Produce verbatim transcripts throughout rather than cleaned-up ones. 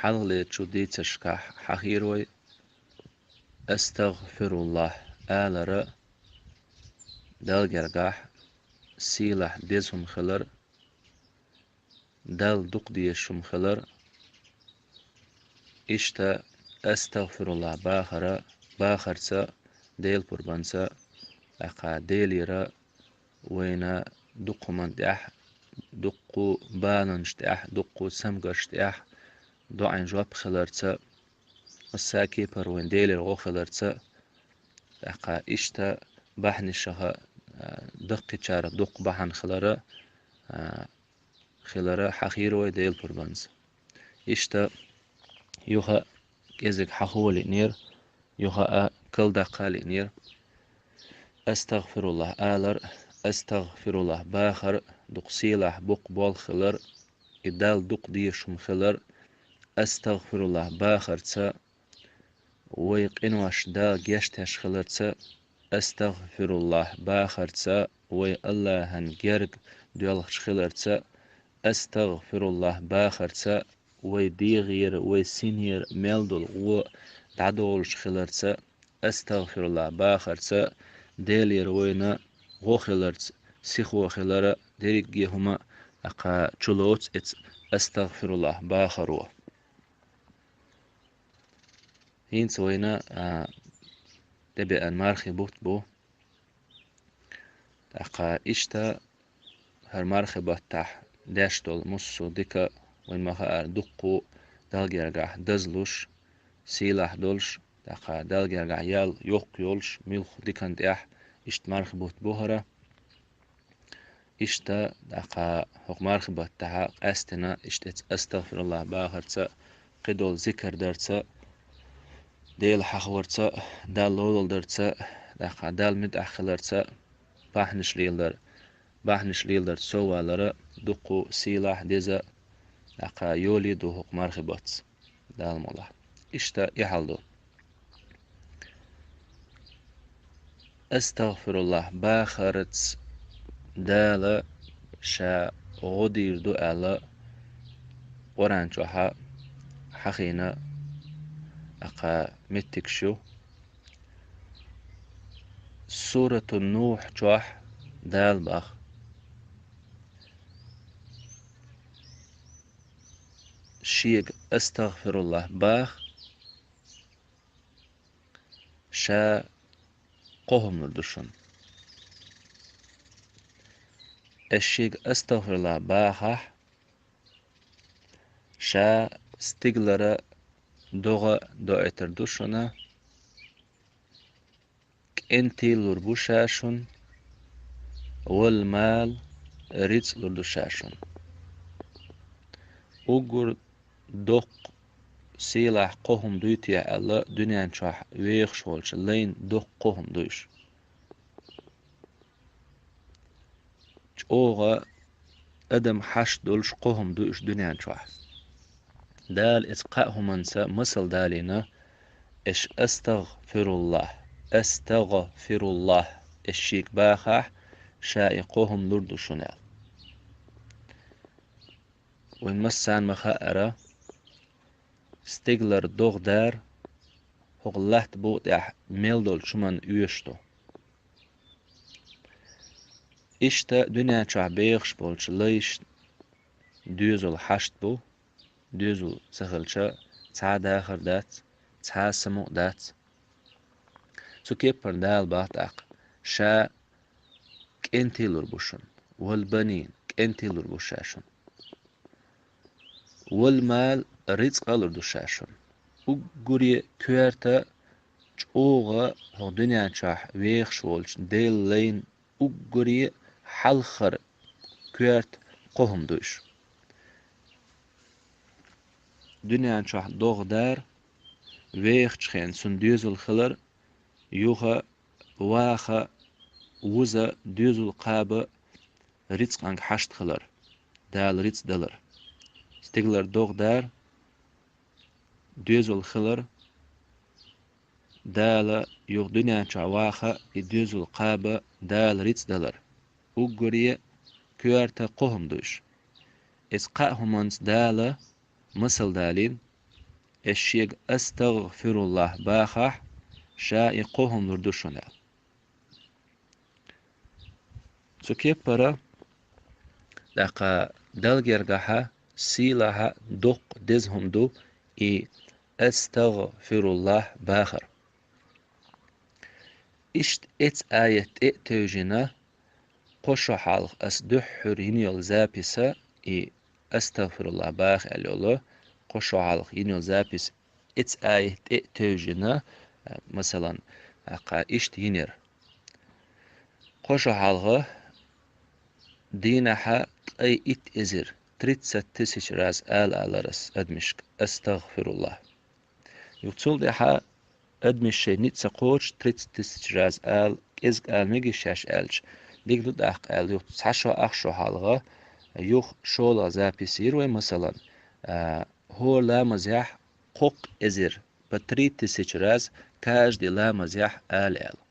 Хьалхалерчу дийцаршкахь хьахийра вай: «АстагӀфируллахӀ» алар Далла гергахь сийлахь деза хӀума хилар, Далла дукха дезаш хӀума хилар. Иштта «АстагӀфируллахӀ» бахара, бахарца, Делан пурбанца, тӀаккха Делера вайна дукха хӀуманна тӀехь, дукха баланаш тӀехь, дукха цамгарш тӀехь доӀан жоп хиларца, массакепара вайн Делера гӀо хиларца, тӀаккха иштта бахьанашха, а, даккхийчарах дукха бахьана хилара, а, хилара хьахийра вай Делан пурбанца. Иштта юха кӀезиг хьахо лиънера, юха а калдаккха лиънера. «АстагӀфируллахӀ» алар, «АстагӀфируллахӀ» бахар дукха сийлахь, боккха болх хилар, и Далла дукха дезаш хӀума хилар, «АстагӀфируллахӀ» бахарца вай къинош Дала гечдеш хиларца, «АстагӀфируллахӀ» бахарца вай АллахӀан герга доьлхуш хиларца, «АстагӀфируллахӀ» бахарца вай дегӀера, вай синера мел долу гӀо дӀадолуш хиларца, «АстагӀфируллахӀ» бахарца Делера вайна гӀо хиларца, сихо хилара дерриге хӀума, тӀаккха чулоцу эца «АстагӀфируллахӀ» бахаро. ХӀинца вайна, а, тӀебеана мархи бутт бу. ТӀаккха иштта хӀара мархи баттахь деш долу муссо а дика вайн ма-хаара дуккха Далла гергахь дазлуш, сийлахь долуш, тӀаккха Далла гергахь ял йоккха йолуш, муьлхха диканна тӀехь иштта мархи бутт бу хӀара. Иштта, тӀаккха хӀокху мархи баттахь къаьстина иштта эца «АстагӀфируллахӀ» бахарца, кхидолу зикар дарца, Дела хьахорца, Далла ловлал дарца, тӀаккха Далла муьтӀахь хиларца, бахьанаш леладар, бахьанаш леладарца совалара дуккха сийлахь, деза, тӀаккха йолий ду хӀокху мархи баттаца. Дала мукъ лахь. Иштта и хьал ду. «АстагӀфируллахӀ» бахарца Дала Ша гӀо дийр ду аьлла, Къуръан чохь хьахийна тӀаккха меттигаш ю. Суратун-Нухь чохь Дала баха: Шега астагӀфируллахӀ баха, Ша кхо хӀума лур ду шуна. Ас Шега астагӀфируллахӀ бахахь, Ша стигалара догӀа доуьйтур ду шуна, кӀентий лур бу Ша шуна, вал мал, рицкъ лур ду Ша шуна. Уггар доккха сийлахь кхо хӀума дуй те аьлла, дуьнен чохь вехаш волчу лайн доккха кхо хӀума ду уьш. ЧӀогӀа адам хьашт долуш кхо хӀума ду уьш дуьнен чохь. Дала эца кхаа хӀуманца масал далийна: «Аш астагӀфируллахӀ, астагӀфируллахӀ, ас Шега бахахь, Ша и кхо хӀума лур ду шуна», – аьлла. Вайн массарна ма-хаъара, стигалара догӀа дар хӀокху латта букъа тӀехь мел долчу хӀуманна оьшуш ду. Иштта дуьнен чохь бехаш болчу лайшна доьзал хьашт бу, доьзал ца хилча, цхьа а дахар дац, цхьа а самукъа дац. Цу кеппара Дала баха тӀаккха: Ша кӀентий лур бу шуна, вал банин, кӀентий лур бу Ша шуна. Вал мал, рицкъ а лур ду Ша шуна. Уггаре коьрта чӀогӀа хӀокху дуьнен чохь вехаш волчу Делан лайн уггаре хьалхара коьрта кхо хӀума ду уьш. Дуьнен чохь догӀа дар, вехачу хенахь цунна доьзал хилар, юха ваха, вуза, доьзал кхаба, рицкъанга хьашт хилар, Дала рицкъ далар. Стигалара догӀа дар, доьзал хилар, Дала юха дуьнен чохь ваха, и доьзал кхаба, Дала рицкъ далар. Уггаре коьрта кхо хӀума ду уьш. Эца кхаа хӀуманца Дала масал далийна, эс шега астагъфируллахӀ бахахь, ша и кхо хӀума лур ду шуна аьлла. Цу кеппара, тӀаккха Далла гергахьа, сийлахьа, дуккха деза хӀума ду и астагъфируллахӀ бахар. Иштта эцу аят тӀе а тевжина, кхо шо хьалха ас дуьххьара йина йолу записа, и астагъфируллахӀ баха аьлла йолу, кхо шо хьалха йина йолу запис эцу аят тӀе а тевжина, масалан, тӀаккха иштта йинера. Кхо шо хьалха дийнахьа ткъе итт эзар, тридцать тысяч раз ала алар ас адамашка астагъфируллахӀ. Юха цул тӀаьхьа адамаш шайн ницкъ ца кхочуш, тридцать тысяч раз ала, кӀезиг ала мегаш шаьш аьлча, дика ду тӀаккха аьлла, юха цхьа шо, ах шо хьалха, юха шолгӀа запись йира вай, масалан, а, хӀора ламазехь кхоккха эзар, по три тысячи раз, каждый ламазехь ала аьлла.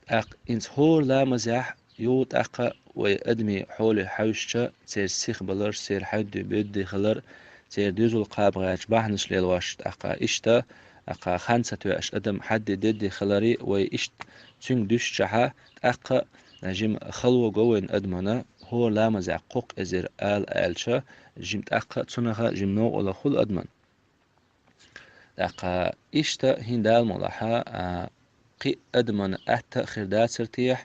ТӀаккха хӀинца хӀора ламазехь юха тӀаккха вай адамийн хьоле хьаьвсича, церан сихбаларш, церан хьаьдди-буьдди хилар, церан доьзал кхаба гӀерташ бахьанаш лелош, тӀаккха иштта, тӀаккха хан ца тоьаш адам хьаьдди-дедди хиларе, вай иштта цуьнга дуьстичахьа, тӀаккха жима хало го вайна адамана, хӀора ламазехь кхоккха эзар ала аьлча, жима тӀаккха цунах а жима новкъарло хуьлу адаман. ТӀаккха иштта хӀинца Дала мукъ лахь, а, кхин а адаман атта а хир дацар техьа,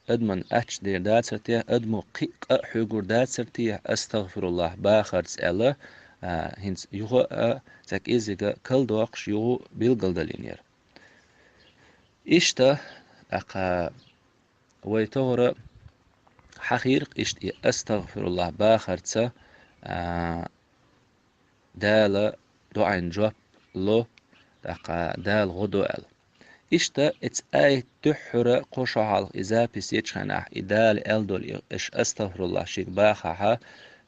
адаман атта дер дацар техьа, адамо кхин а къа а хьоьгур дацар техьа, астагъфируллахӀ бахарца аьлла, а, хӀинца юха а цхьа кӀеззига калдоккхуш юха билгалдалийнера. Иштта, тӀаккха вай тохара хьахийра-кх иштта и астагъфируллахӀ бахарца, а, Дала доӀин жоп ло, тӀаккха Дала гӀо до аьлла. Иштта эцу аят дуьххьара кхо шо хьалха и запись ечу хенахь, и Дала аьлла долу и, аш астагъфируллахӀ шега бахахьа,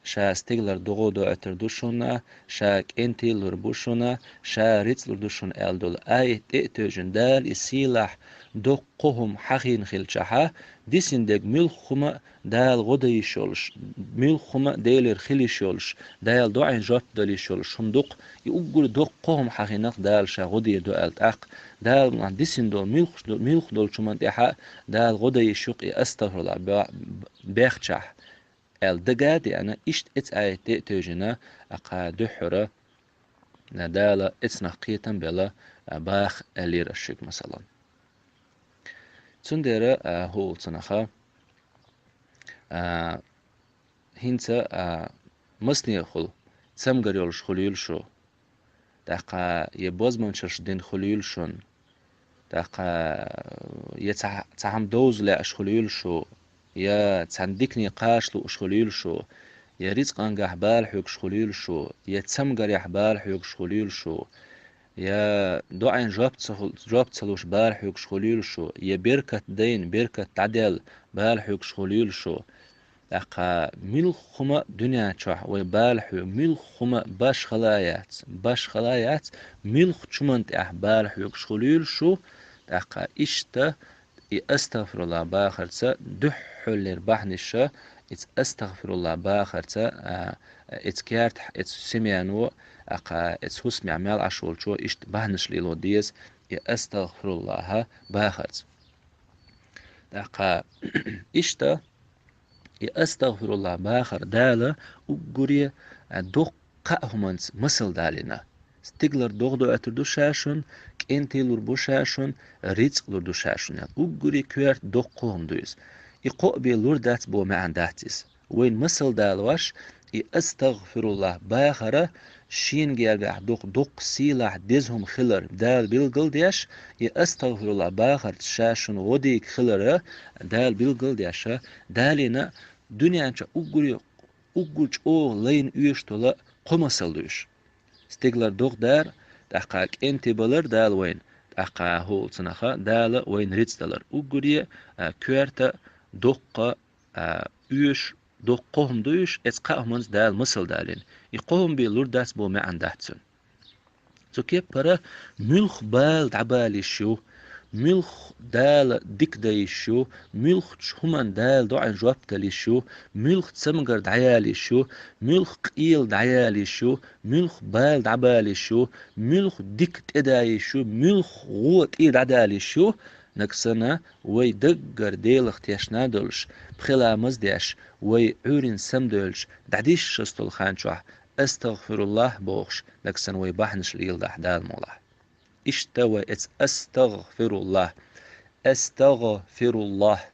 ша стигалара догӀу доуьйтур ду шуна, ша кӀентий лур бу шуна, ша рицкъ лур ду шуна аьлла долу аят тӀе а тевжина, Дала и сийлахь доккха кхо хӀума хьахийна хилчахьа, дисина дерг муьлхха хӀума а Дала гӀо дан йиш йолуш, муьлхха хӀума а Делера хила йиш йолуш, Дала доӀин жоп дала йиш йолуш хӀума ду-кх, и уггар доккха кхо хӀума хьахийна-кх Дала ша гӀо дийр ду аьлла тӀаккха. Дала мукъ лахь дисина долу муьлхха, муьлхха долчу хӀуманна тӀехь а Дала гӀо дан йиш ю-кх и астагъфируллахӀ бе-, бехчахь аьлла дага а деана, иштта эцу аят тӀе а тевжина, тӀаккха дуьххьара, а, Дала эцнах кхетам а бела, а, баха аьллера аш шуьга, масалан. Цундела, а, хӀуллакх цунах, а, хӀинца, а, массанехула цамгар йолуш хуьлийла шу. ТӀаккха я бозбунчаллаш дина хуьлийла шуна. ТӀаккха я цхьа, цхьа хӀума довза лаьаш хуьлийла шу, я цхьана дикане кхача лууш хуьлийла шу, я рицкъангахь бала хьоьгуш хуьлийла шу, я цамгарехь бала хьоьгуш хуьлийла шу, я доӀин жоп ца хул-, жоп ца луш бала хьоьгуш хуьлийла шу, я беркат дайна, беркат дӀадаьлла бала хьоьгуш хуьлийла шу. ТӀаккха муьлхха хӀума дуьнен чохь вай бала хьоьгу, муьлхха хӀума башхала яц, башхала яц, муьлххачу хӀуманна тӀехь бала хьоьгуш хуьлийла шу, тӀаккха иштта и астагъфируллахӀ бахарца дуьххьарлера бахьаниша, эцу астагъфируллахӀ бахарца, а, эцу кертахь, эцу семьяно, тӀаккха эцу хӀусамехь мел Ӏаш волчо иштта бахьанаш лело деза и астагъфируллахӀ бахарца. ТӀаккха иштта и астагъфируллахӀ бахар Дала уггаре, а, доккха кхаа хӀуманца масал далийна. Стигалара догӀа доуьйтур ду ша шуна, кӀентий лур бу ша шуна, рицкъ лур ду ша шуна аьлла. Уггаре коьрта доккха хӀума ду иза. И кхоъ бен лур дац боху маьӀна дац иза. Вайна масал далош, и астагъфируллахӀ бахара шена гергахь дукха, дукха сийлахь деза хӀума хилар Дала билгал деш, и астагъфируллахӀ бахарца ша шуна гӀо дийга хилара Дала билгал деш, далийна дуьнен чу уггаре, уггар чӀогӀа лайна оьшуш долу кхо масал ду уьш. Стигалара догӀа дар, тӀаккха кӀентий балар Дала вайна, тӀаккха хӀуллакх цунах Дала вайна рицкъ далар. Уггаре, а, коьрта доккха, а, оьшуш доккха кхо хӀума ду уьш, эцу кхаа хӀуманца Дала масал далийна. И кхо хӀума бен лур дац боху маьӀна дац цуьнан. Цу кеппара муьлхха бала дӀабала йиш ю, Муьлха Дала дика дайш ю, муьлхачу хӀуманна Дала доӀан жоп далийш ю, муьлха цамгар дӀаялийш ю, муьлха къел дӀаялийш ю, муьлха бала дӀабалийш ю, муьлха дика тӀедайийш ю, муьлха гӀо тӀе дӀадалийш ю, нагахь санна вай даггара Делах тешна долуш, пхи ламаз деш, вай Ӏуьйранна самадевлча, дӀадисшаза долу хан чохь, «АстагӀфируллахӀ» бохуш, нагахь санна вай бахьанаш леладахь Дала мукъалахь. Иштта вай эца «АстагӀфируллахӀ, астагӀфируллахӀ,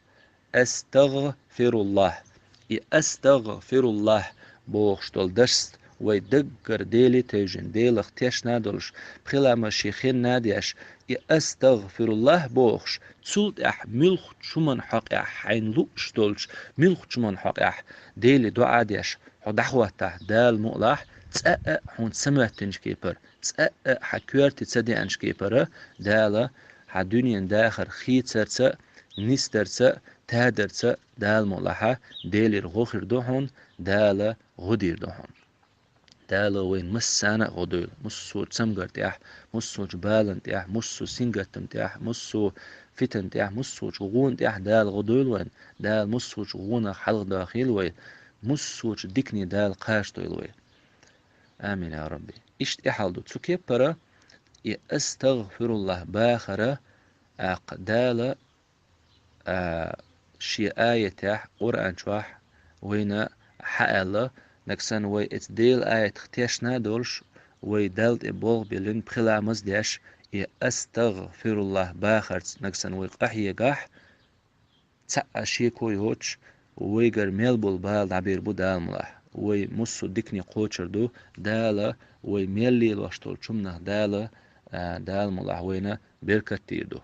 астагӀфируллахӀ». И «АстагӀфируллахӀ» бохуш долу дашца вай даггара Деле тевжина, Делах тешна долуш, пхи ламаз шен хенна деш, и «АстагӀфируллахӀ» бохуш, цул тӀаьхьа муьлххачу хӀуманна хьокъехь хьайна лууш долчу, муьлххачу хӀуманна хьокъехь Деле доӀа деш, хьо дӀахӀоттахь Дала мукъалахь, цкъа а хьуна ца моьттинчу кепара, цкъа а хьан коьрте ца деанчу кепара, Дала хьан дуьненан дахар хийцарца а, нисдарца а, тадарца а, Дала мукъалахь, Делера гӀо хир ду хьуна, Дала гӀо дийр ду хьуна. Дала вайна массарна а гӀо дойла, массо а цамгар тӀехь, массочу балан тӀехь, массо а сингаттам тӀехь, массо а фитан тӀехь, массочу гӀона тӀехь Дала гӀо дойла вайна, Дала массочу гӀонах хьалхадохийла вай, массочу дикане Дала кхачадойла вай. Амин, я Рабби. Иштта и хьал ду. Цу кепара и «АстагӀфируллахӀ» бахара, тӀаккха Дала, а, шен аятехь, Къуръан чохь вайна хьааьлла, нагахь санна вай эца Делан аятах тешна долуш, вай Далла тӀе болх биллина пхи ламаз деш, и «АстагӀфируллахӀ» бахарца, нагахь санна вай къахьегахь, цхьа а шеко йоцуш, вайгара мел болу бала дӀабийр бу Дала мукъалахь. Вай массо а дикане кхочур ду, Дала вай мел лелош долчу хӀуманах Дала, а, Дала мукъалахь вайна беркат дийр ду.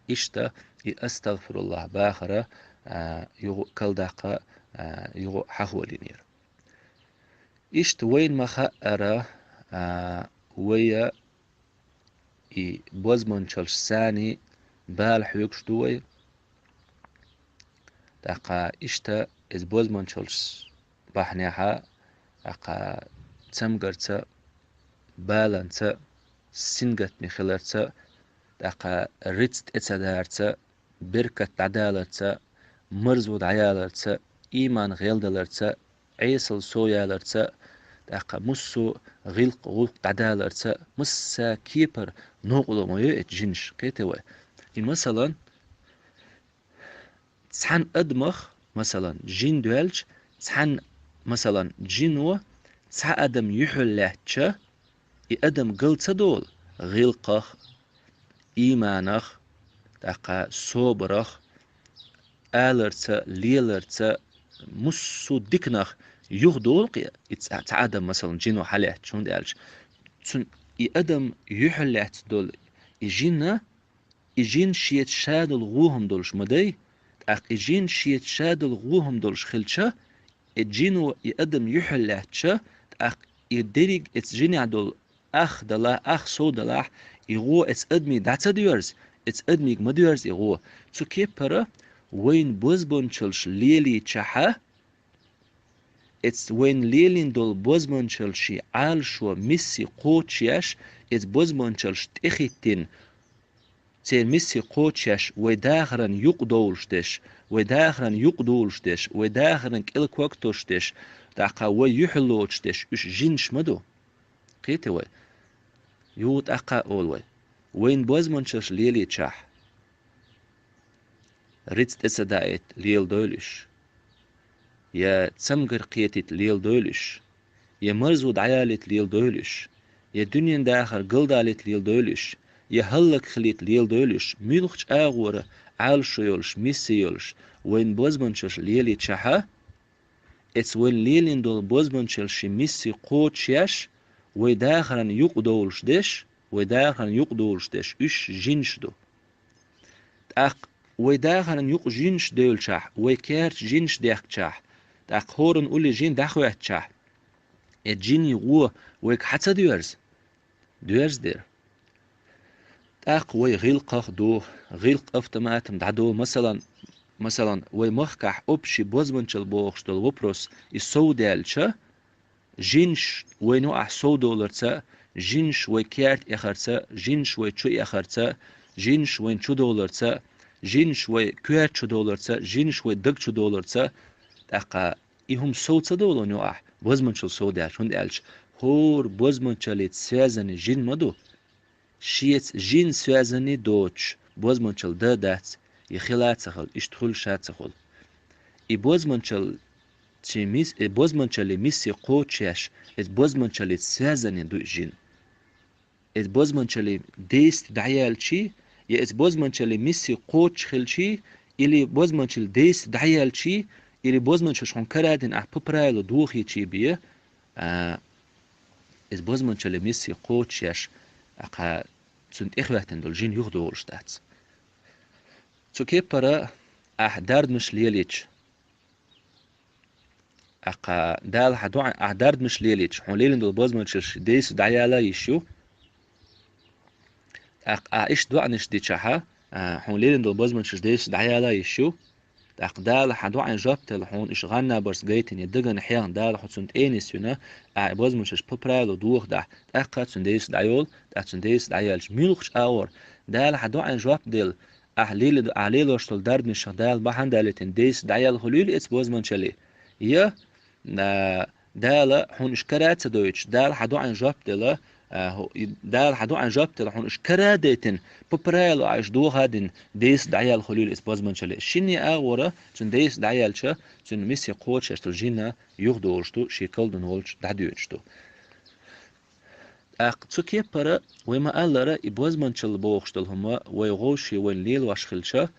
Иштта и «АстагӀфируллахӀ» бахара, а, юха а калдаккха, а, юха а хьахолийнера. Иштта вайна ма-хаъара, а, вай и бозбуунчаллаш санна бала хьоьгуш ду вай. ТӀаккха иштта иза бозбуунчаллаш бахьанехьа, тӀаккха цамгарца, баланца, сингаттаме хиларца, тӀаккха рицкъ тӀе ца дарца, беркат дӀадаларца, марзо дӀаяларца, ийман гӀелдаларца, Ӏесалла сов яларца, тӀаккха массо а гӀиллакх-гӀуллакх дӀадаларца, масса кепара новкъарло ма йо эцу жинаш, кхетий вай. И, масалан, цхьана адамах, масалан, жин доьлча, цхьана, масалан, жино цхьа адам юьхьал лаьттача, и адам гал ца долу гӀиллакхах, ийманах, тӀаккха собарах, аларца, леларца, массо а диканах юхадолу-кх и цхьа, цхьа адам, масалан, жино хьалаьттача, хӀунда аьлча цунна и адам юьхьал лаьцна долу и жин а, и жин шеца шадолу гӀо хӀума долуш ма дай, тӀаккха и жин шеца шадолу гӀо хӀума долуш хилча, и жино и адам юьхьал лаьттача, тӀаккха и дерриг эцу жинехь долу ах далахь, ах сов далахь, и гӀо эцу адаме дӀа ца доьрзу, эцу адамига ма доьрзу и гӀо. Цу кепара вайна бозбуунчаллаш лелийчахьа, эцу вайна лелийна долу бозбуунчаллашийн Ӏалашо миссий кхочушъеш, эцу бозбуунчаллаш тӀехӀиттина, церан миссий кхочушъеш, вай дахаран юкъа довлуш дерш, вай дахаран юкъа довлуш дерш, вай дахаран кӀел ког тосуш дерш, тӀаккха вай юьхьал лоцуш дерш, уьш жинаш ма ду. Кхетий вай? Юха тӀаккха а олу вай: вайна бозбуунчаллаш лелийчахь, рицкъ тӀе ца даийта леладойла уьш, я цамгар кхетийта леладойла уьш, я марзо дӀаялийта леладойла уьш, я дуьненан дахар галдалийта леладойла уьш, я хӀаллакьхилийта леладойла уьш, муьлххачу агӀора Ӏалашо йолуш, миссий йолуш, вайна бозбуунчаллаш лелийчахьа, эцу вайна лелийна долу бозбуунчаллашийн миссий кхочушъеш, вай дахаран юкъа довлуш дерш, вай дахаран юкъа довлуш дерш, уьш жинаш ду. ТӀаккха вай дахаран юкъа жинаш девлчахь, вай керта жинаш дехкачахь, тӀаккха хӀоранна улле жин дӀахӀоьттичахь, и жинийн гӀо вайга хьа ца доьрзу? Доьрзу дера. ТӀаккха вай гӀиллакхах ду, гӀиллакх автоматом дӀадо, масалан, масалан, вай махкахь общий бозбуунчалла бохуш долу вопрос, и сов даьлча, жинаш вайна юкъахь сов доларца, жинаш вай керта эхарца, жинаш вай чу эхарца, жинаш вайна чудоларца, жинаш вай коьрта чудоларца, жинаш вай даг чудоларца, тӀаккха и хӀума сов ца довлийна ю ахь, бозбуунчалла сов даьлча, хӀунда аьлча хӀора бозбуунчаллица связанный жин ма ду. Шеца жин связанный доцуш, бозбуунчалла да а дац, я хила а ца хилла, иштта хуьлуш а ца хуьлу. И бозбуунчалла, цуьнан мис-, и бозбуунчаллин миссия кхочушъеш, иза бозбуунчаллица связанный ду и жин. Иза бозбуунчаллин действие дӀаяьлчий, я иза бозбуунчаллин миссия кхочуш хилчий, или бозбуунчаллин действие дӀаяьлчий, или бозбуунчаллаш хьуна кара а дина ахь по правилу дохийчий бен, а, иза бозбуунчаллин миссия кхочушъеш, ахьа цунна тӀехӀоьттина долу жин юхадолуш дац. Цу кепара ахь дарбанаш лелийча, ахьа Дала хьан доӀа, ахь дарбанаш лелийча, хьуна лелийна долу бозбуунчаллаш действие дӀаяла йиш ю. ТӀаккха ахь иштта доӀанаш дичахьа, а, хьуна лелийна долу бозбуунчаллаш действие дӀаяла йиш ю. ТӀаккха Дала хьан доӀайн жоп делла, хьуна уьш гӀанна барца гайтина, дагна хьехна, Дала хьо цунна тӀе нисвина, ахь и бозбуунчаллаш по правилу дохадахь, тӀаккха цуьнан действие дӀайолу, тӀаккха цуьнан действие дӀаяьлча, муьлххачу агӀор Дала хьан доӀайн жоп делла, ахь лелийна, ахь лелош долу дарбанашах Дала бахьана далийтина, действие дӀаяьлла хуьлийла оцу бозбуунчаллин. Я, а, Дала хьуна уьш кара а ца дойтуш, Дала хьан доӀайн жоп делла, а, хьо-, и Дала хьан доӀайн жоп делла, хьуна уьш кара а дайтина, по правилу ахь уьш доха а дина, действие дӀаяьлла хуьлийла оцу бозбуунчаллин. Шинне а агӀора, цуьнан действие дӀаяьлча, цуьнан миссия кхочушъеш долу жин юхадолуш ду, шен колдун волчу дӀадоьдуш ду. ТӀаккха цу кепара вай ма-аллара, и бозбуунчалла бохуш долу хӀума вай вовшийн вайна лелош хилча,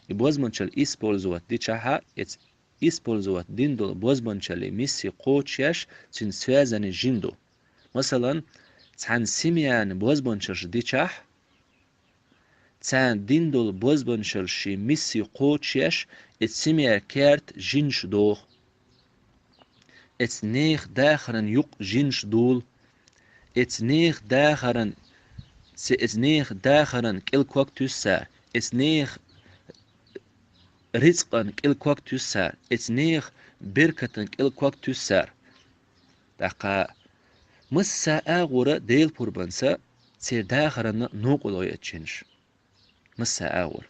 и бозбуунчалла использовать дичахьа, эц-, использовать дина долу бозбуунчаллин миссия кхочушъеш, цуьнан связанный жин ду. Масалан, цхьана семьяна бозбуунчаллаш дичахь, царна дина долу бозбуунчаллаш шен миссия кхочушъеш, эц семья керта жинаш доху. Эц нехан дахаран юкъ жинаш долу. Эц нехан дахаран, ц-, эц нехан дахаран кӀел ког туьсу цара. Эц нехан рицкъан кӀел ког туьсу цара. Эц нехан беркатан кӀел ког туьсу цара. ТӀаккха масса агӀора Делан пурбанца церан дахаранна новкъарло йо эц жинаш. Масса агӀора.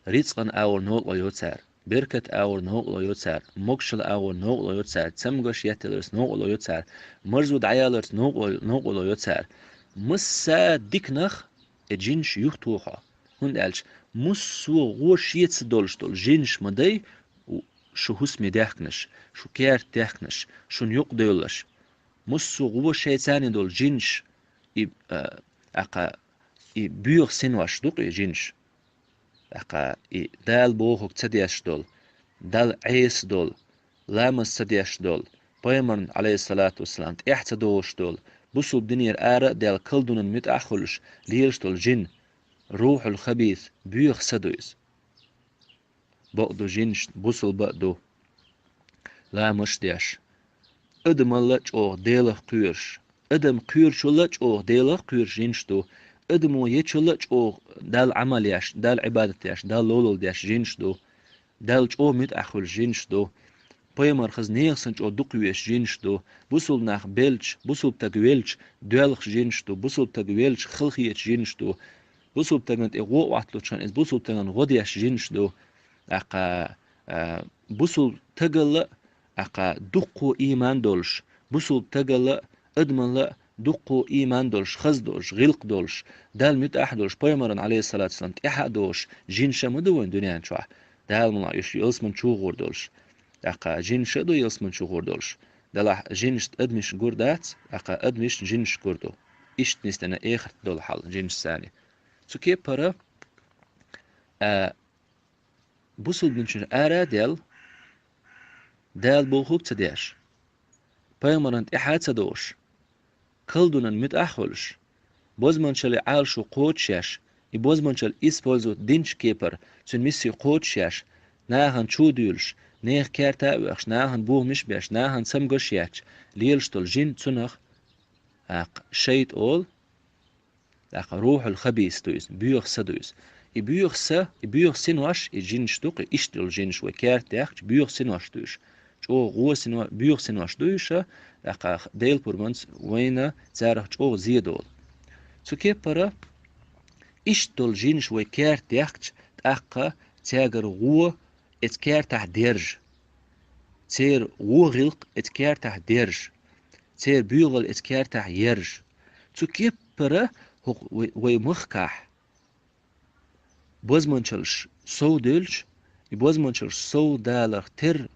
Рицкъан агӀора новкъарло йо цара, беркат агӀора новкъарло йо цара, могушалла агӀора новкъарло йо цара, цамгаш етталарца новкъарло йо цара, марзо дӀаяларца новкъарло, новкъарло йо цара. Масса диканах и жинаш юхатоху хьо. ХӀунда аьлча муссо а гӀо шеца долуш долу жинаш ма дай, шу хӀусаме даьхкинарш, шу керта даьхкинарш, шуна юкъадевлларш. Муссо а гӀо шайца долу жинаш, и, а, ахьа, и боьха синош ду-кх и жинаш. ТӀаккха и Дала бохург ца деш долу, Далла Ӏеса долу, ламаз ца деш долу, пайхамарна, Ӏалайхиссалату вассалам, тӀаьхьа ца догӀуш долу, бусулба динера ара а даьлла, колдунан муьтӀахь а хуьлуш, лелаш долу жин, рухьул хабис, боьха са ду иза. Бакъду жинаш, бусулба а ду, ламазаш деш. Адамалла а чӀогӀа Делах кхоьруш. Адам кхоьручулла а чӀогӀа Делах кхоьруш жинаш ду. Адамо ечулла а чӀогӀа Далла Ӏамал еш, Далла Ӏибадат еш, Далла ловлал деш жинаш ду. Далла чӀогӀа муьтӀахь хуьлуш жинаш ду. Пайхамар хаза нехан санна чӀогӀа дукха везаш жинаш ду. Бусулба нах белча, бусулба таг велча, доьлхуш жинаш ду. Бусулба таг велча, халахеташ жинаш ду. Бусулба тагана тӀе гӀо а Ӏотталучхьана, иза бусулба тагана гӀо деш жинаш ду. ТӀаккха, а, бусулба тагалла а, тӀаккха дуккхо ийман долуш, бусулба тагалла а, адамалла а дуккхо ийман долуш, хаза долуш, гӀиллакх долуш, Далла муьтӀахь долуш, пайхамарна, Ӏалайхиссалату вассалам, тӀаьхьа а долуш, жинаш а ма ду вайн дуьнен чохь, Дала мукъ лахь, уьш ялсамани чу гӀур долуш. ТӀаккха жинаш а ду ялсамани чу гӀур долуш. Делахь жинашна адамашна гур дац, тӀаккха адамашна жинаш гур ду. Иштта нисдина эхарт долу хьал жинашца. Цу кепара, а, бусулба динчуьра ара а даьлла, Дала бохург ца деш, пайхамарна тӀаьхьа а ца догӀуш, колдунан муьтӀахь а хуьлуш, бозбуунчаллин Ӏалашо кхочушъеш, и бозбуунчалла использовать динчу кепара, цуьнан миссия кхочушъеш, нахана чу а дуьйлуш, нехан керта а оьхуш, нахана бохамаш а беш, нахана цамгаш а етташ, лелаш долу жин цунах, тӀаккха шайтӀа олу, тӀаккха рухьул хабис ду иза, боьха са ду иза. И боьха са, и боьха синош, и жинаш ду-кх, иштта йолу жинаш вай керта даьхкича, боьха синош ду уьш. ЧӀогӀа гӀо сино-, боьха синош ду уьш, тӀаккха Делан пурбанца вайна царах чӀогӀа зен долу. Цу кепара Иштта долу жинаш вай керта дехча, тӀаккха цаьргара гӀо эца кертахь держа. Церан гӀо гӀиллакх эца кертахь держа. Церан буьйгӀал эца кертахь ержа. Цу кеппара хӀокху вай, вай махкахь бозманчалш сов девлча, и бозманчалш сов даларх терра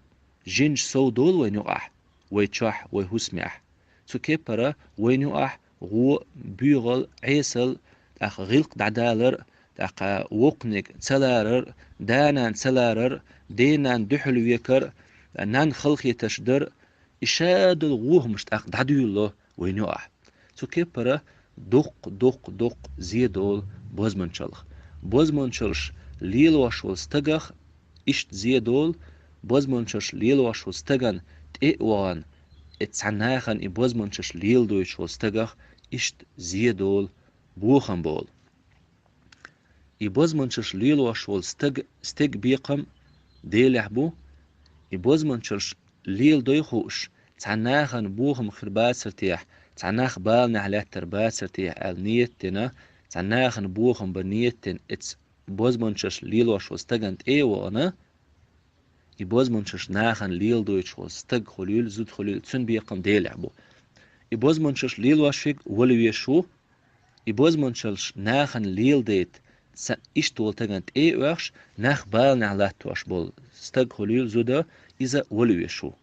жинаш сов долу вайн юкъахь, вай чохь, вай хӀусамехь. Цу кеппара вайн юкъахь гӀо, буьйгӀал, Ӏесал, тӀаккха гӀиллакх дӀадалар, тӀаккха воккханиг ца ларар, да-нана ца ларар, ден-нана дуьхьал векар, нанна халахеташ дар, и шадолу гӀо хӀумаш тӀаккха дӀадуьйлало вайн юкъахь. Цу кеппара дуккха, дуккха, дуккха зе долу бозманчалх. Бозманчалш лелош волу стагах иштта зе долу, бозманчалш лелош волу стагана тӀе а вахана, и цхьа нахана и бозманчалш леладойтуш волу стагах иштта зе долу, бохам болу. И бозманчалш лелош волу стаг, стеган бекхам Делехь бу, и бозманчалш леладой хууш, цхьа нахана бохам хир бацар техьа, цхьа нах баланехь лаьттар бацар техьа аьлла ниет дина, цхьа нахана бохам бан ниет дина, эца бозманчалш лелош волу стагана тӀе а вахана, и бозманчалш нахана леладойтуш волу стаг хуьлийла, зуда хуьлийла, цуьнан бекхам Делехь бу. И бозманчалш лелош верг вала везаш ву, и бозманчалш нахана леладайта, ца-, иштта волу стагана тӀе а оьхуш, нах баланехь латтош болу стаг хуьлийла, зуда, иза вала везаш ву.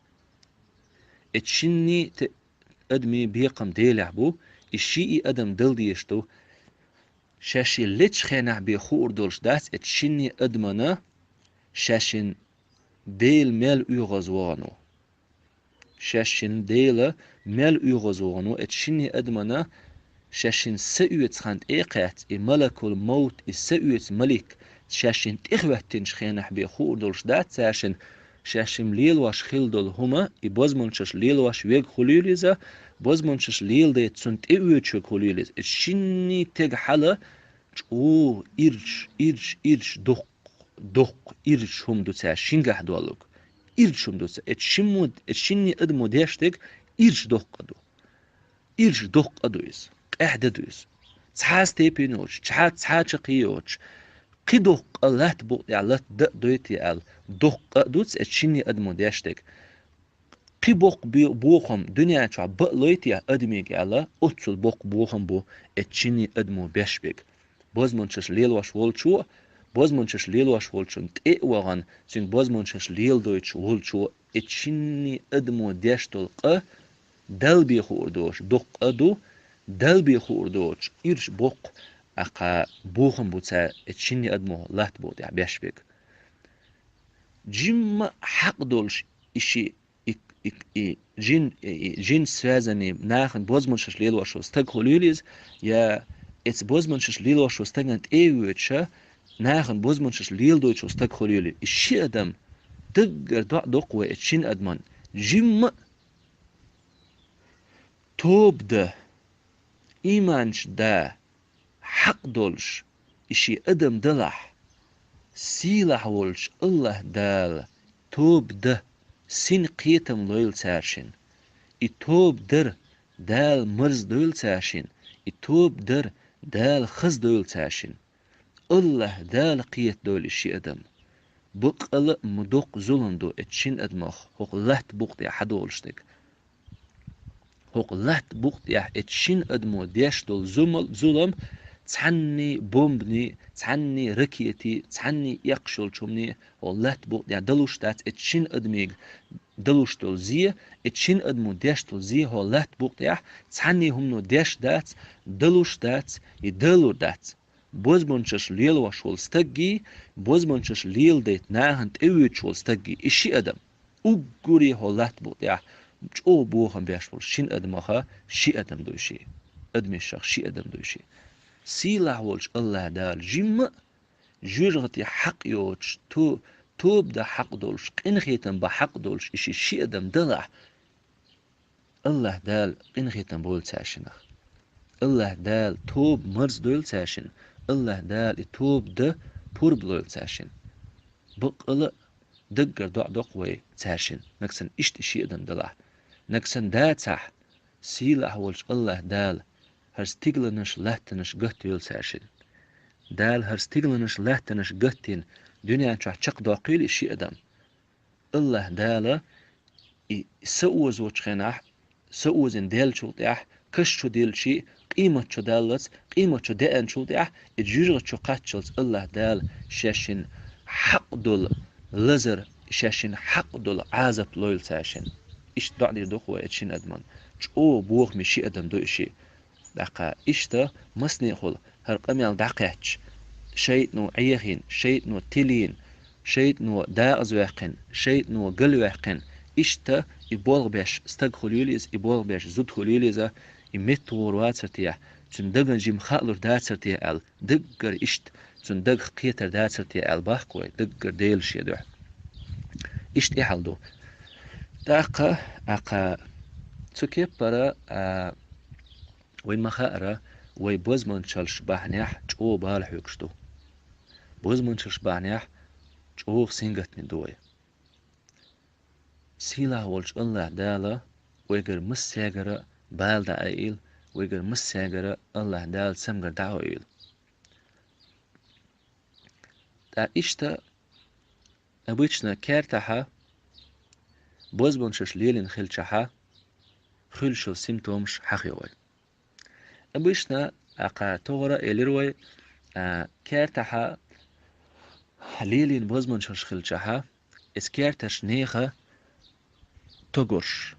Эца шинний те-, адамийн бекхам Делехь бу, и шиъ и адам дала дезаш ду. Шаьш и лечу хенахь бен хуур долуш дац эца шинний адамана шаьшшинна Дела мел оьгӀаз вахана ву. Шаьшшинна Дела мел оьгӀаз вахана ву, эца шинний адамана шаьшшинна са оьцу хан тӀе а кхаьчча, и малакул мовт, и са оьцу малик шаьшшинна тӀехӀоьттинчу хенахь бен хуур долуш дац цаьршинна, шаьшшинна лелош хилла долу хӀума, и бозманчалш лелош верг хуьлийла иза, бозманчалш леладайта цунна тӀеоьцуш верг хуьлийла иза. Эца шинний тега хьала чӀогӀа ирча, ирча, ирча дуккха, дуккха ирча хӀума ду цаьршинна шингахь доллург. Ирча хӀума ду ца-, эца шиммо, эца шинний адамо деш дерг ирча доккха ду. Ирча доккха ду иза. Къаьхьа де ду иза. Цхьа а степень йоцуш, цхьа, цхьа а чаккхе йоцуш. Кхин доккха латта букъ тӀехь латта дан а дойтий аьлла, доккха а ду ца-, эца шинний адамо деш дерг. Кхин боккха бе-, бохам дуьнен чохь бан а лойтий адамига аьлла, оццул боккха бохам бу эца шинний адамо беш берг. Бозманчалш лелош волчо, бозманчалш лелош волчунна тӀе а вахана, цуьнга бозманчалш леладойтуш волчо, эца шинний адамо деш долу къа Далла бен хуур доцуш доккха къа ду, Далла бен хуур доцуш ирча боккха, а, кхаа бохам бу цара эца шинний адамо латта букъ тӀехь беш берг. Жимма а хьакъ долуш и ши и, и, и жин, и, и жин связанный нахана бозманчалш лелош волу стаг хуьлийла иза, я эца бозманчалш лелош волу стагана тӀе а воьдуша, нахана бозманчалш леладойтуш волу стаг хуьлийла иза. И ши адам даггара доӀа доккху вай эца шина адаман. Жимма а тоба дан, ийманаш да, хьакъ долуш, и ши адам далахь, сийлахь волчу АллахӀ Дала тоба дан син кхетам лойла цаьршинна. И тоба дар Дала марздойла цаьршинна, и тоба дар Дала хаздойла цаьршинна. АллахӀ Дала кхетадойла и ши адам. Баккъала а ма доккха зулам ду эца шина адамах, хӀокху латта букъ тӀехь хьадолуш дерг. ХӀокху латта букъ тӀехь эца шина адамо деш долу зумал-, зулам цхьанний бомбаний, цхьанний ракетий, цхьанний эккхаш йолчу хӀуманий хӀокху латта букъ тӀехь далуш дац эца шина адамига далуш долу зе, эца шина адамо деш долу зе хӀокху латта букъ тӀехь цхьанний хӀумано деш дац, далуш дац, и далур дац. Бозбунчалш лелош волу стаггий, бозбунчалш леладайта нахана тӀевоьдуш волу стаггий, и ши адам. Уггаре хӀокху латта букъ тӀехь чӀогӀа бохам беш волу шина адамаха ши адам дуй ши. Адамашах ши адам дуй ши. Сийлахь волчу АллахӀ Дала жимма а жоьжахати хьакъ йоцуш, то-, тоба дан хьакъ долуш, къинхетам бан хьакъ долуш и ши, ши адам далахь, АллахӀ Дала къинхетам бойла цаьршинах. АллахӀ Дала тоба марздойла цаьршинна. АллахӀ Дала и тоба дан пурба лойла цаьршинна. Баккъала а даггара доӀа доккху вай цаьршинна. Нагахь санна иштта и ши адам далахь. Нагахь санна дацахь, сийлахь волчу АллахӀ Дала хӀара стигланаш, латтанаш гатдойла цаьршинна. Дала хӀара стигланаш, лаьттанаш гаттийна дуьнен чохь чекхдоккхийла и ши адам. АллахӀ Дала и са озочу хенахь, са озийна даьллачул тӀаьхьа, каш чу диллича, къемат чу даллалц, къемат чу деанчул тӀаьхьа, и жуьжгӀа чу кхаччалц АллахӀ Дала шаьшшинна хьакъ долу лазар, шаьшшинна хьакъ долу Ӏазап лойла цаьршинна. Иштта доӀа дийр ду-кх вай оцу шина адамна. ЧӀогӀа бохаме ши адам ду и шиъ. ТӀаккха иштта массанехула хӀара къамел дӀакхаьчча, шайтӀано Ӏехийна, шайтӀано тилийна, шайтӀано дакъазваьккхина, шайтӀано галваьккхина, иштта и болх беш стаг хуьлийла иза, и болх беш зуда хуьлийла иза, и меттахӀора вацар те, цуьнан дагна жимма хаалур дацар те аьлла, даггара иштта цуьнан дагах кхетар дацар те аьлла боху-кх вай, даггара Делан шен дуьхьа. Иштта и хьал ду. ТӀаккха, тӀаккха цу кеппара, а, вайн ма-хаъара, вай бозбуунчаллаш бахьанехь чӀогӀа бала хьоьгуш ду. Бозбуунчаллаш бахьанехь чӀогӀа сингаттаме ду вай. Сийлахь волчу АллахӀ Дала вайгара массаьргара бала дӀаайийла, вайгара массаьргара АллахӀ Дала цамгар дӀахьоийла. Ткъа иштта обычно кертахь бозбуунчаллаш лелийна хилчахь, хуьлуш йолу симптомаш хьахайо вай. Обычно, тӀаккха тохара элира вай, а, кертахь лелийна бозбуунчаллаш хилчахь, иза кертарчу нехан тогурш,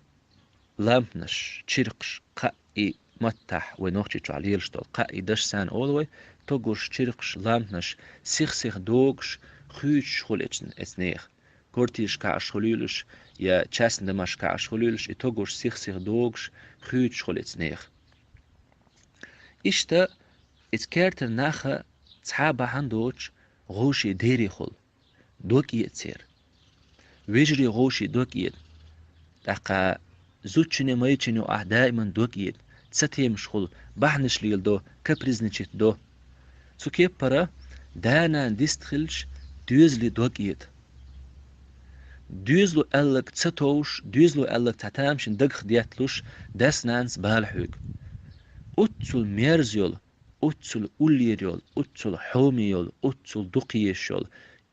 лампанаш, чиркхаш, кхаа и маттахь вай нохчийчохь лелаш долу, кхаа и даш санна олу вай, тогурш, чиркхаш, лампанаш сих-сиха догуш, хуьйцуш хуьлу эцу, эцу нехан. Квартирашкахь уьш хуьлийла уьш, я частный домашкахь уьш хуьлийла уьш, и тогурш сих-сиха догуш, хуьйцуш хуьлу эцу нехан. Иштта, эцу кертара нахе цхьа а бахьана доцуш, гӀовшийн дерриг хуьлу. Дог эца церан. Вежарийн гӀовшийн дог эца. ТӀаккха зудчунна, майрачунна юкъахь даиман дог эца. Цатемаш хуьлу, бахьанаш леладо, капризничать до. Цу кеппара да-нана дистхилча, доьзалийн дог эца. Доьзало аьлларг ца товш, доьзало аьлларг цхьа тамашийна дагах детталуш, дас-нанас бала хьоьгу. Оццул мерза йолу, оццул уллера йолу, оццул хьоме йолу, оццул дукха езаш йолу,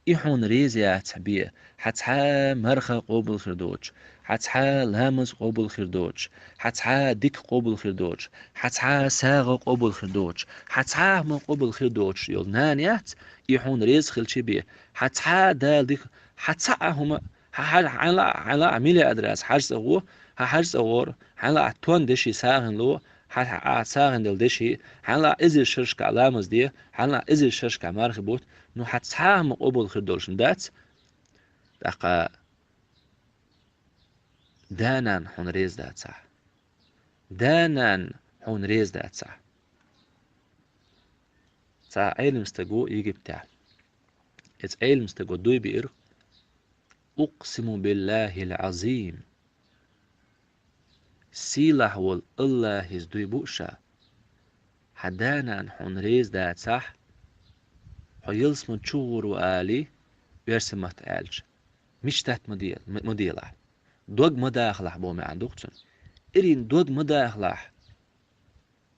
и хьуна реза яцахь бен, хьан цхьа а марха къобал хир доцуш, хьан цхьа а ламаз къобал хир доцуш, хьан цхьа а дика къобал хир доцуш, хьан цхьа а сагӀа къобал хир доцуш, хьан цхьа а хӀума къобал хир доцуш йолу нана яц, и хьуна реза хилча бен, хьан цхьа а Дала дика, хьан цхьа а хӀума, хьан, хьан, хьан лаахь, хьан лаахь миллиардерас хьажа цӀа гӀо, хьан хьажа цӀа гӀор, хьан лаахь тонна деши сагӀина ло, хьан, хьан цхьа а сагӀина делла деши, хьан лаахь эзар шерашкахь ламаз де, хьан лаахь эзар шерашкахь марха бутт, ну хьан цхьа а хӀума къобал хир долуш дац, тӀаккха да-нана хьуна реза дацахь. Да-нана хьуна реза дацахь. Цхьа Ӏелам стаг ву Египтехь. Иза Ӏелам стаго дуй биира: «Укъсиму биллахил Ӏазим». Сийлахь волу АллахӀица дуй бу ша. Хьан да-нана хьуна реза дацахь, хьо ялсамани чу гӀур ву алий, оьрсийн маттахь аьлча, мечтать ма де-, ма, ма делахь. Дог ма дахалахь боху маьӀна ду-кх цуьнан. Ирина дог ма дахалахь.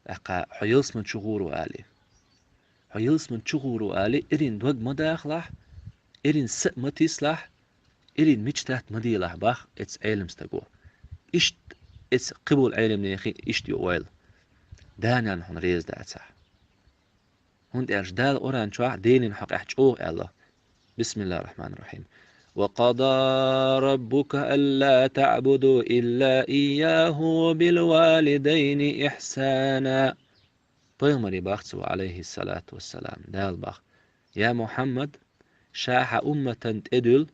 ТӀаккха хьо ялсамани чу гӀур ву алий. Хьо ялсамани чу гӀур ву алий, ирина дог ма дахалахь, ирина са а ма тислахь, ирина мечтать ма делахь боху эцу Ӏелам стаго. Иштта эцу кхиболу Ӏелам нехан иштта ю ойла. Да-нана хьуна реза дацахь. ХӀунда аьлча Дала Къуръан чохь Делан хьокъехь чӀогӀа аьлла. Бисмиллахир-рахманир-рахим. «Ва къада раббука алла таъбуду илла ийяху ва бил валидайни ихсана». Пайхамаре боху цо, алейхиссалату вассалам, Дала боху: «Я Мухьаммад, ша хьан умматан тӀедуьллу,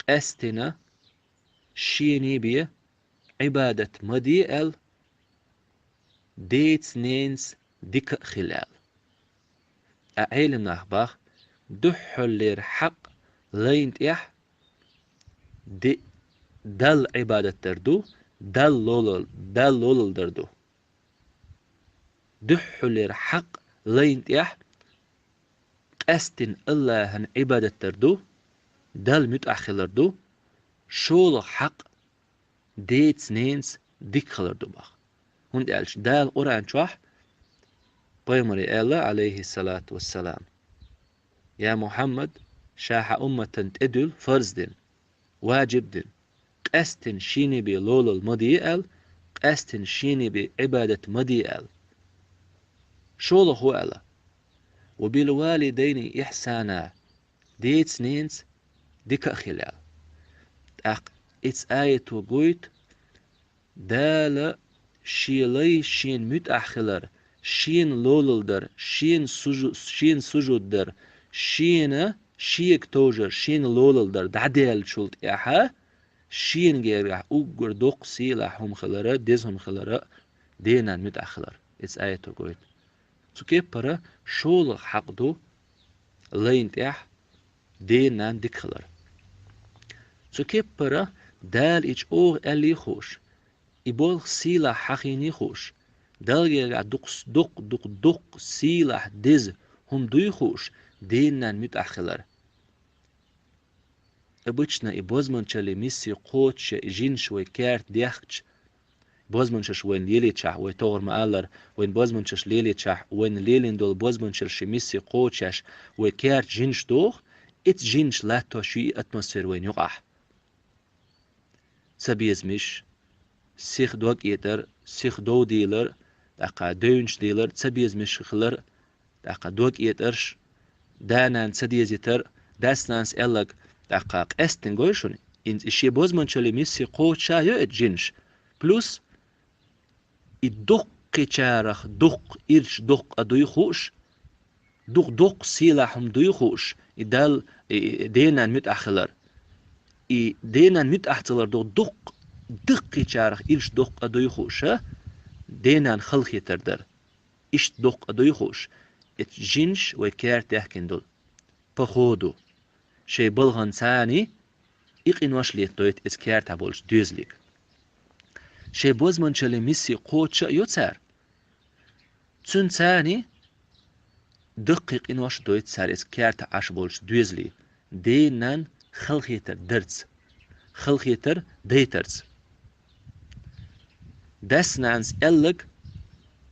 къаьстина шена бен Ӏибадат ма де аьлла, деца-ненаца дика а хила аьлла». Ткъа Ӏелам нах боху: дуьххьарлера хьакъ лайна тӀехь де-, Далла Ӏибадат дар ду, Далла лолал-, Далла лолал дар ду. Дуьххьарлера хьакъ лайна тӀехь къаьстина АллахӀан Ӏибадат дар ду, Далла муьтӀахь хилар ду, шолгӀа хьакъ деца-ненаца дика хилар ду боху. ХӀунда аьлча Дала Къуръан чохь Пайхамаре аьлла, Ӏалайхи салату вассалам: «Я Мухьаммад, ша хьа умматан тӀедуьллу фарз дина, ваджиб дина, къаьстина шена бен лолал ма де аьлла, къаьстина шена бен Ӏибадат ма де аьлла». ШолгӀа хӀун аьлла? «Ва бил валидайни ихьсана», деца-ненаца дика а хила аьлла. ТӀаккха эцу аято гойту, Дала шен лай шена муьтӀахь хилар, шена лолал дар, шена сужу-, шена сужуд дар, шена шега товжар, шена лолал дар дӀадаьллачул тӀаьхьа, шена гергахь уггар доккха сийлахь хӀума хилара, деза хӀума хилара, ден-нанна муьтӀахь хилар. Эцу аято гойту. Цу кеппара шолгӀа хьакъ ду лайна тӀехь ден-нанна дика хилар. Цу кеппара Дала и чӀогӀа аьллий хууш, и болх сийлахь хьахийний хууш, Далла гергахь дукха с-, дукха, дукха, дукха сийлахь, деза хӀума дуй хууш, ден-нанна муьтӀахь хилар. Обычно и бозманчаллий миссий кхочуш и жинаш вай керта дехкача, бозманчаш вайна лелийчахь, вай товгӀар ма-аллара, вайна бозманчаш лелийчахь, вайна лелийна долу бозманчаллий миссий кхочушъеш вай керта жинаш доху, эцу жинаш латтош ю и атмосфера вайна юкъахь. Цабезамаш, сиха дог этӀар, сиха дов дийлар, тӀаккха девнаш дийлар, цабезамаш хилар, тӀаккха дог этӀарш, да-нана ца дезийтар, дас-нанас аьлларг, тӀаккха къаьсттина гой шуна, и шен бозманчаллий миссий кхочуш йо эцу жинаш. Плюс и дуккхачарах дуккха ирча доккха а дуй хууш, дукха доккха сийлахь хӀума дуй хууш, и Далла, и, и ден-нанна муьтӀахь хилар. И ден-нанна муьтӀахь ца хилар дукха дуккха, дуккхачарах ирча доккха а дуй хууш, ден-нанна халахетар дар. Иштта доккха а дуй хууш, эцу жинаш вай керта дехкина долу. По ходу, шайн балханца и къинош летадойту эцу кертахь болчу доьзалиг. Шайн бозманчаллий миссий кхочуш а йо цара. Цуьнца даккхий къинош а дойту цара эцу кертахь Ӏаш болчу доьзале, ден-нанна халахетар дарца, халахетар дайтарца. Дас-нанас аьлларг,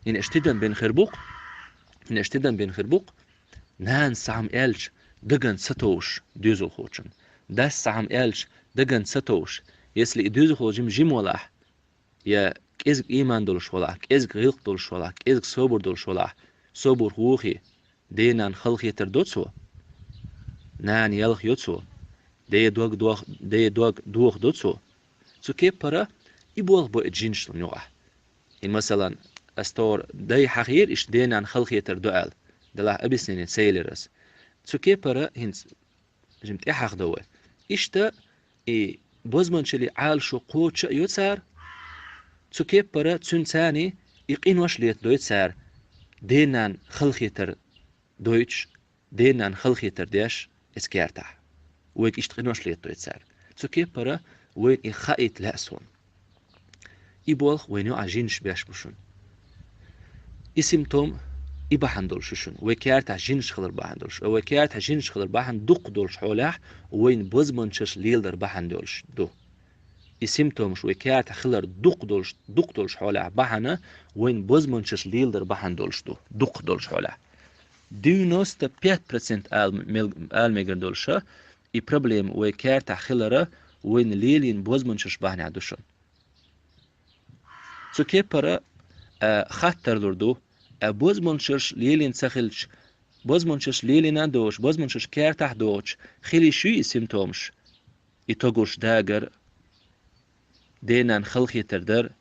хӀинца аша тидам бина хир бу-кх, хӀинца аша тидам бина хир бу-кх, нанас цхьа хӀума аьлча, дагна ца товш доьзалхочун. Дас цхьа хӀума аьлча, дагна ца товш, если и доьзалхо жима-жима валахь, я кӀезиг ийман долуш валахь, кӀезиг гӀиллакх долуш валахь, кӀезиг собар долуш валахь, собар хӀоьхий, ден-нанна халахетар до цо, нана ялх йо цо, ден дог дох-, ден дог дохадо цо. Цу кеппара и болх бо и жинашна юкъахь. ХӀинца, масалан, ас товр дай хьахийра иштта ден-нанна халахетар до аьлла, делахь объяснение ца елира ас. Цу кеппара хӀинца жима тӀехьахдо вай. Иштта и бозманчаллий Ӏалашо кхочуш а йо цара, цу кеппара цуьнца и къинош летадойту цара, ден-нанна халахетар дойтуш, ден-нанна халахетар деш эцу кертахь. Вайга иштта къинош летадойту цара. Цу кеппара вайна и хаийта лаьа суна. И болх вайна юкъахь жинаш беш бу шуна. И симптом и бахьана долуш ю шуна. Вай кертахь жинаш хилар бахьана долуш. Вай кертахь жинаш хилар бахьана дукха долчу хьолехь вайна бозманчаш леладар бахьана долуш ду. И симптомаш вай кертахь хилар дукха долуш, дукха долчу хьолехь бахьана вайна бозманчаш леладар бахьана долуш ду. Дукха долчу хьолехь. Девяносто пять процент ала мел-, ала мегар долуша, и проблема вай кертахь хилара вайна лелийна бозманчаш бахьанехь ду шуна. Цу кеппара, а, хаттар лур ду, а, бозманчаш лелийна ца хилча, бозманчаш лелийна а доцуш, бозманчаш кертахь а доцуш, хила йиш юй и симптомаш? И тогуш дагар, ден-нанна халахетар дар,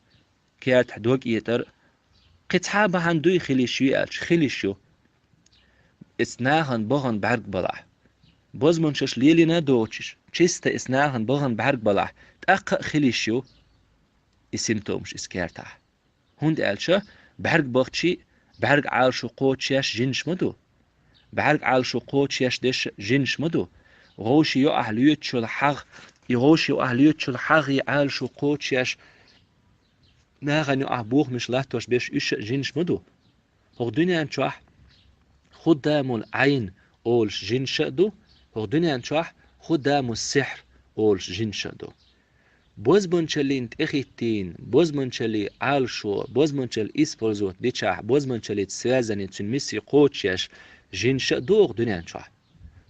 кертахь дог этӀар, кхин цхьа а бахьана дуй хила йиш юй аьлча, хила йиш ю. Эцу нахана бахана бӀаьрг балахь. Бозманчаш лелийна а доцуш, чисто эцу нахана бахана бӀаьрг балахь, тӀаккха а хила йиш ю и симптомаш эцу кертахь. ХӀунда аьлча бӀаьрг бахчий, бӀаьрг Ӏалашо кхочушъеш жинаш ма ду. БӀаьрг Ӏалашо кхочушъеш деш жинаш ма ду. ГӀовши йоӀахь лоьцучул хьагӀ, и гӀовши йоӀахь лоьцучул хьагӀ и Ӏалашо кхочушъеш, нахана юкъахь бохамаш латтош берш уьш а жинаш ма ду. ХӀокху дуьнен чохь худамул Ӏайн олуш жинаш а ду, хӀокху дуьнен чохь худаму сихьр олуш жинаш а ду. Бозбанчаллин тӀехӀиттийна, бозбанчалли Ӏалашо, бозбанчалли использовать дичахь, бозбанчаллица связанный цуьнан миссия кхочушъеш жинаш а догӀу дуьнен чохь.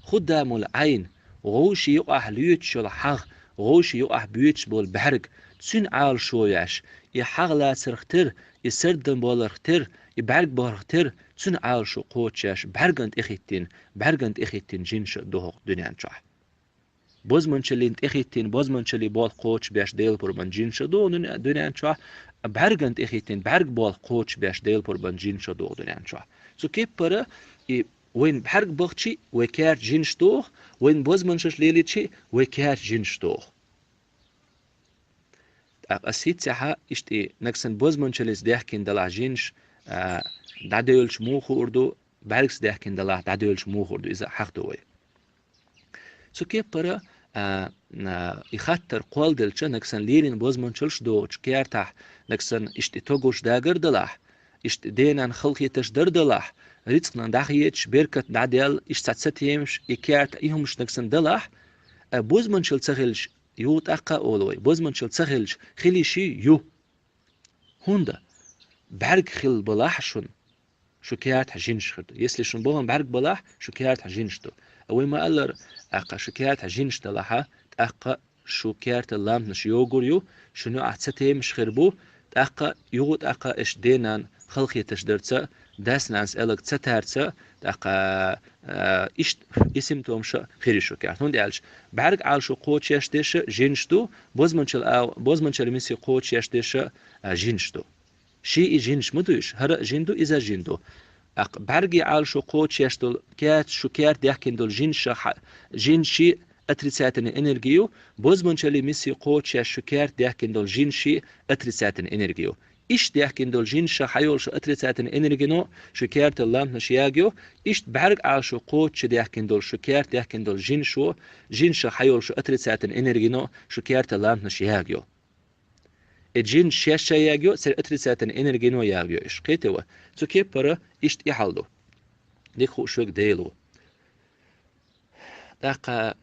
Худдамул Ӏайн, вовшийн юкъахь лоьцуш йолу хьагӀ, вовшийн юкъахь боьдуш болу бӀаьрг, цуьнан Ӏалашо еш, и хьагӀ лацарх тера, и сардам боларх тера, и бӀаьрг бахарх тера, цуьнан Ӏалашо кхочушъеш, бӀаьргана тӀехӀиттийна, бӀаьргана тӀехӀиттийна жинаш а догӀу дуьнен чохь. Бозбанчаллин тӀехӀиттийна, бозбанчаллин болх кхочушбеш Делан пурбанца жинаш а догӀу дуьне-, дуьнен чохь, бӀаьргана тӀехӀиттийна, бӀаьрг болх кхочушбеш Делан пурбанца жинаш а догӀу дуьнен чохь. Цу кеппара и вайна бӀаьрг бахчи, вай керта жинаш догӀу, вайна бозбанчаллаш лелийчи, вай керта жинаш догӀу. ТӀаккха ас хӀинццехь иштта и нагахь санна бозбанчаллица даьхкина далахь жинаш, а, дӀадевлча муха хуур ду, бӀаьргца даьхкина далахь дӀадевлча муха хуур ду, иза хьахадо вай. Цу кеппара, а, а, и хаттар кхолладелча, нагахь санна лелийна бозбанчаллаш догӀучу кертахь, нагахь санна иштта и тогуш дагар далахь, иштта денан халахеташ дар далахь, рицкъанан дӀахеташ, беркат дӀадаьлла, иштта цхьа ца темаш, и керта и хӀумаш нагахь санна далахь, а, бозбанчалла ца хилча, юха тӀаккха а олу вай, бозбанчалла ца хилча, хила йиш ю. ХӀунда? БӀаьрг хилла балахь шуна, шу кертахь жинаш хир ду. Если шун бахана бӀаьрг балахь, шу кертахь жинаш ду. А вай ма-аллара, тӀаккха шу кертахь жинаш далахьа, тӀаккха шу керта ламтанаш йогур ю, шуна юкъахь ца темаш хир бу, тӀаккха юха тӀаккха аш денан халахеташ дарца, дас-нанас аьлларг ца тарца, тӀаккха, а, иштта и симптомаш а хир ю шу керта. ХӀунда аьлча бӀаьрг Ӏалашо кхочушъеш дерш а жинаш ду, бозбанчалла а, бозбанчаллин миссия кхочушъеш дерш а, а, жинаш ду. Ши и жинаш ма ду уьш, хӀара а жин ду, иза а жин ду. ТӀаккха бӀаьргийн Ӏалашо кхочушъеш долу, керта, шу керта даьхкина долу жинаш а хьа-, жинаш ши отрицательный энерги ю, бозбанчаллин миссия кхочушъеш шу керта даьхкина долу жинаш ши отрицательный энерги ю. Иштта даьхкина долу жинаш а хьайолуш отрицательный энергино шу керта ламтанаш ягайо, иштта бӀаьрг Ӏалашо кхочушъеш даьхкина долу шу керта даьхкина долу жинашо, жинаш а хьайолуш отрицательный энергино шу керта ламтанаш ягайо. И жинаш шаьш а ягайо, церан отрицательный энергино ягайо уьш. Кхетий вай? Цу кеппара иштта и хьал ду. Дика хууш верг Дела ву. ТӀаккха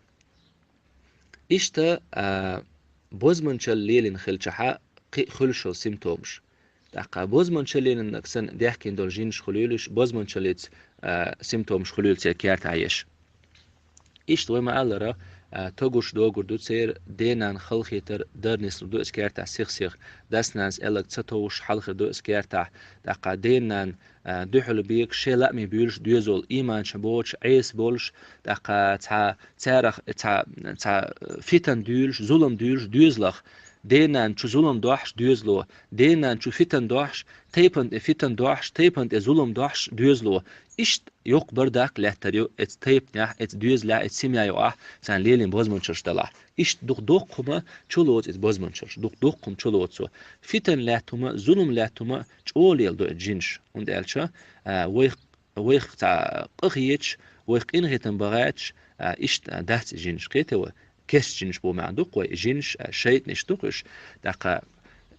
иштта, а, бозбанчалла лелийна хилчахьа кхин а хуьлуш йолу симптомаш. ТӀаккха бозбанчаллина нагахь санна даьхкина долу жинаш хуьлийла уьш, бозбанчаллица, а, симптомаш хуьлийла церан кертахь еш. Иштта вай ма-аллара, а, тогуш догур ду церан, денан халахетар дар нислур ду иза кертахь сих-сиха, дас-нанас аьлларг ца товш хьалхир ду иза кертахь, тӀаккха денан, а, дуьхьал бегаш, шен лаамийн буьйлуш доьзал, ийманча боцуш, Ӏеса болуш, тӀаккха цхьа царах, цхьа, цхьа фитан дуьйлуш, зулам дуьйлуш доьзалах, денан чу зулам дохьуш доьзало, денан чу фитан дохьуш, тайпан тӀе фитан дохьуш, тайпан тӀе зулам дохьуш доьзало. Иштта йоккха бардак лаьттар ю эцу тайпанехь, эцу доьзалехь, эцу семья юкъахь, царна лелийна бозбанчаллаш далахь. Иштта дукха доккха хӀума чулоцу иза бозбанчаллаш, дукха доккха хӀума чулоцу. Фитан лаьтта хӀума, зулам лаьтта хӀума чӀогӀа леладо иза жинаш. ХӀунда аьлча, а, вайх, вайх цхьа къахеташ, вайх къинхетам бан гӀерташ, а, иштта, а, дац иза жинаш. Кхетий вай? Кеста жинаш бу маьӀна ду-кх вай, жинаш, а, шайтӀанаш ду-кх уьш. ТӀаккха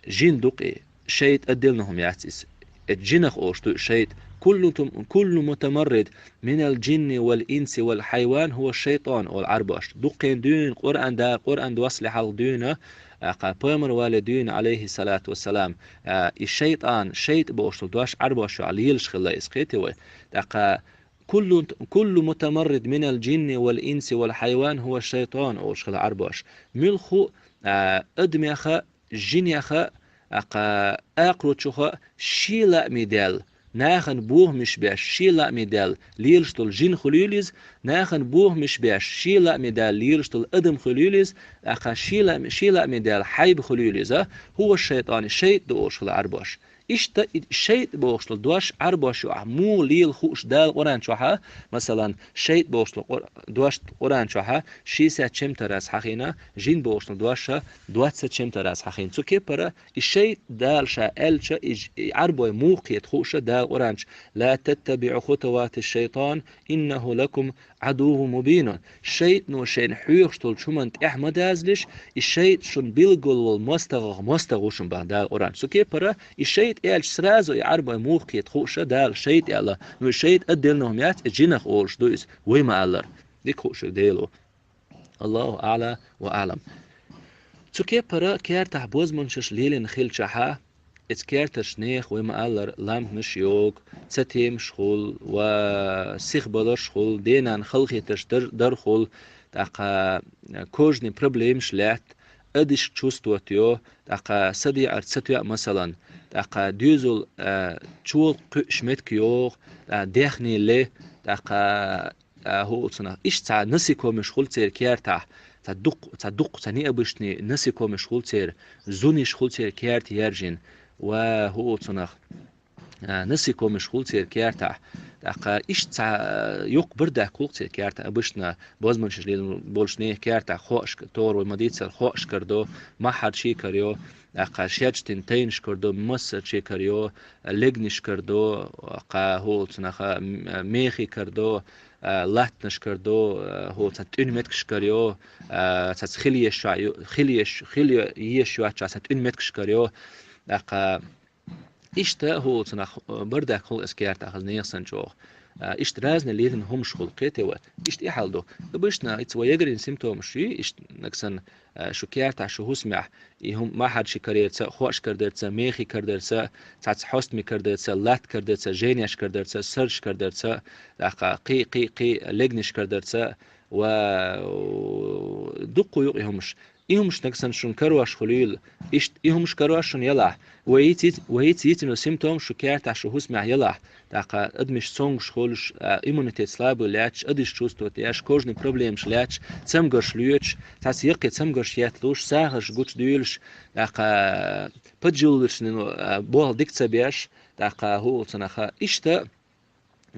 жин ду-кх и, шайтӀа а диллина хӀума яц иза. Э, жинах олуш ду и шайтӀа. Куллу тум-, куллу мутамаррид минал джинни вал инси вал хьайван хӀува шайтӀан, олу Ӏарбош. Дуккхен дуьйна, Къуръан да, Къуръан доссале хьалха дуьйна, а, кху пайхамар вале дуьйна, алейхиссалату вассалам, а, и шайтӀан, шайтӀа бохуш долу дош Ӏарбош юкъахь лелаш хилла иза, кхетий вай. ТӀаккха куллу, куллу мутамаррид минал джинни вал инси вал хьайван хӀува шайтӀан, олуш хилла Ӏарбош. Муьлхха а, адамеха, жинеха, а, кху акхарочуха шен лаамийн даьлла, нахана бохамаш беш, шен лаамийн даьлла лелаш долу жин хуьлийла иза, нахана бохамаш беш, шен лаамийн даьлла лелаш долу адам хуьлийла иза, а, кху шен лаам-, шен лаамийн даьлла хьайба хуьлийла иза, хӀува шайтӀан, шайтӀа ду олуш хилла Ӏарбош. Иштта и шайтӀа бохуш долу дош Ӏарбош юкъахь муха лела хууш Дала Къуръан чохьа, масалан, шайтӀа бохуш долу Къур-, дош Къуръан чохьа шестьдесят чем-то раз хьахийна, жин бохуш долу дош двадцать чем-то раз хьахийна. Цу кепара и шайтӀа Дала ша аьлча, и ж-, и Ӏарбой муха кхета хууша Дала Къуръан чу: «Ла таттабиӀу хутувати шайтӀан, иннаху лакум Ӏадуввун мубинун». ШайтӀано шайна хьоьхуш долчу хӀуманна тӀаьхьа ма дазалаш, и шайтӀа шуна билггал волу мостагӀах мостагӀа ву шуна бан Дала Къуръан. Цу кепара и шайтӀа аьлча, сразу и Ӏарбой муха кхета хууша Дала шайтӀа аьлла. Ну, и шайтӀа а диллина хӀума яц, и жинах олуш ду иза, вай ма-аллара. Дика хууш верг Дела ву. Аллаху аъла ва аълам. Цу кепара кертахь бозманчаш лелина хилчахьа, эц керташ нех вай ма-аллара ламхнаш йогу, ца темаш хул, ва сихбаларш хул, денан халхеташ дар, дар хул, тӀаккха кожный проблемаш лаьтта, адиш чувствовать йо, тӀаккха садеӀар ца тоьа, масалан, тӀаккха доьзул, а, чула кхуьуш метка йогӀу, а, дехне ле, тӀаккха а, хӀу оцунах. Иштта цхьа насекомеш хула церан кертахь, цхьа дукх-, цхьа дукх-, цхьа необычный насекомеш хула церан, зуниш хула церан керта яьржина. Ва хӀу оцунах, а, насекомеш хула церан кертахь. ТӀаккха иштта цхьа, а, йоккха бардак хула церан кертахь. Обычно бозманчаш лелина болчу нехан кертахь хоаш к-, тора вай ма дийццара, хоаш карадо, махьарчий карайо, тӀаккха шерчтин тайнаш карадо, массарчий карайо, легнаш карадо, тӀаккха хӀу оцунаха, м-, мехий карадо, а, латтанаш карадо, а, хӀу цхьа тӀуьнан меткаш карайо, а, цхьацца хила еш йо-, хила еш, хила еш йоцчохь цхьа тӀуьнан меткаш карайо, тӀаккха иштта хӀу оцунах, а, бардак хула эц кертахь хаза нехан санна чӀогӀа. А, иштта разный лелина хӀумаш хула кхетий вай. Иштта и хьал ду. Обычно ица вай ягарийн симптомаш ю, иштта нагахь санна, а, шу кертахь, шу хӀусамехь, и хӀума махьарчий караярца, хоаш карадарца, мехий карадарца, цхьацца хьостамий карадарца, латта карадарца, жейнеш карадарца, саржаш карадарца, тӀаккха кхин, кхин, кхин легнаш карадарца, ва, дуккха ю-кх и хӀумаш. И хӀумаш нагахь санна шуна карош хуьлийла, иштта и хӀумаш карош шуна ялахь, вай йиц-, вай йиц-, йицйина симптомаш шу кертахь, шу хӀусамехь ялахь, тӀаккха адамаш цомгуш хуьлуш, а, иммунитет слабый лаьтташ, адиш чувствовать еш, кожный проблемаш лаьтташ, цамгарш лоьцуш, цхьацца яккхий цамгарш етталуш, сахарш гучудуьйлуш, тӀаккха поджелудочный, а, болх дика ца беш, тӀаккха хӀу оцунаха. Иштта,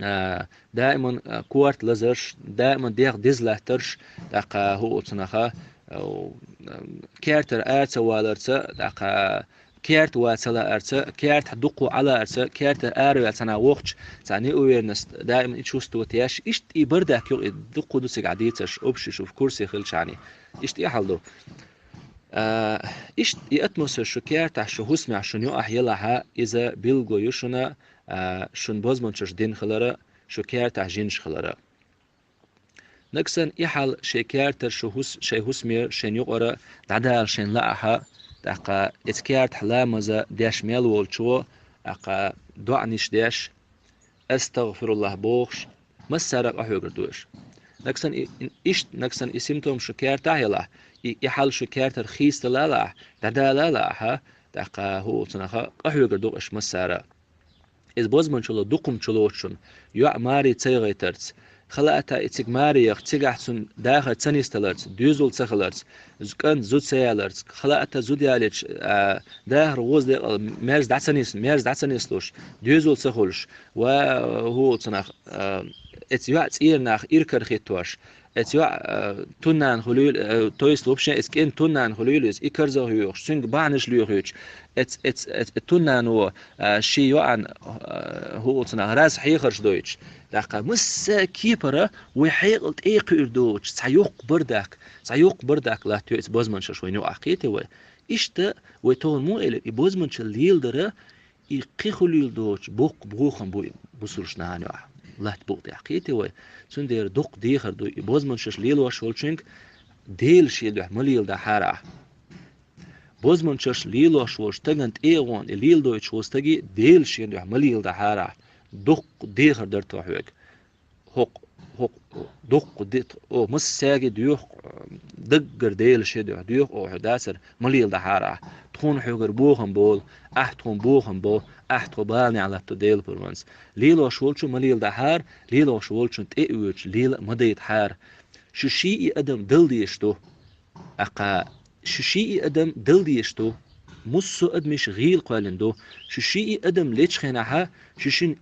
а, даиман, а, корта лазарш, даиман дегӀ деза латтарш, тӀаккха хӀу оцунаха, а, кертара ара ца валарца, тӀаккха керта ван ца лаарца, кертахь дуккха Ӏа лаарца, кертара ара ваьлла цхьана вохча, цхьа неуверенность, даиман и чувствовать еш, иштта и бардак ю-кх, и дуккха ду цигахь дийцарш, общий шу в курсе хилчахьана. Иштта и хьал ду. А, иштта и атмосфера шу кертахь, шу хӀусамехь, шуна юкъахь ялахьа, иза билгало ю шуна, а, шуна бозманчаш дина хилара, шу кертахь жинаш хилара. Нагахь санна и хьал шайн кертара шу хӀус-, шайн хӀусаме, шайна юкъара дӀадала шайна лаахьа, тӀаккха эц кертахь ламаза деш мел волчо, тӀаккха доӀанаш деш, астагӀфируллахӀ бохуш, массара а къахьоьгур ду аша. Нагахь санна и, и, иштта нагахь санна и симптом шу кертахь а ялахь, и, и хьал шу кертара хийцадала а лаахь, дӀадала а лаахьа, тӀаккха хӀу оцунаха къахьоьгур ду аша массара а. Иза бозманчалла дукха хӀума чулоцу шуна, йоӀ маре ца яхийтарца, халаата и цига маре яха, цигахь цунна дахар ца нисдаларца, доьзал ца хиларца, з-, кӀант зуда ца яларца, халаата зуда ялийча, а, дахар гӀоза декъала мерза дӀа ца нис-, мерза дӀа ца нислуш, доьзал ца хуьлуш, ва, хӀу оцунах, а, эца йоӀ цӀера нах иракарахӀиттош, эца йоӀ, а, туннана хуьлийла, а, то есть вообще эца кӀентан туннана хуьлийла иза, и карзах йоьхуш, цуьнга бахьанаш лоьхуьйтуш, эца, эца, эца, эца туннано, а, шен йоӀан, а, хӀу оцунах, раз хьехарш дойтуш. ТӀаккха масса кепара вай хьекъал тӀе а кхуьур доцуш, цхьа йоккха бардак, цхьа йоккха бардак латтайо эца бозманчаш вайна юкъахь, кхетий вай. Иштта вай тахана муха элира, и бозманчалла леладара, и кхин хуьлийла доцуш боккха бохам бу и бусулба нахана юкъахь, латта букъа тӀехь, кхетий вай. Цундела доккха дехар ду и бозманчаш лелош волчуьнга, Дела шен дуьхьа ма леладахьара ахь. Бозманчаш лелош волчу стагана тӀе а гӀо, и леладойтуш волу стаге Дела шен дуьхьа ма леладахьара ахь. Доккха дехар дара тхо хьоьга. ХӀокху, хӀокху, доккха де-, о, массаьрга доьху, даггара Дела шен дуьхьа доьху, о, хьо дацара, ма леладахьара ахь. Тхуна хьоьгара бохам болу, ахь тхуна бохам бо, ахь тхо баланехь латто Делан пурбанца. Лелош волчу ма леладахьара, лелош волчун тӀе а воьдуш, лела а ма дайтахьара. Шу ший и адам дала дезаш ду. ТӀаккха шу ший и адам дала дезаш ду. Муссо а адамаш гӀийла кхоьллина ду. Шу ший и адам лечу хенахьа, шу шин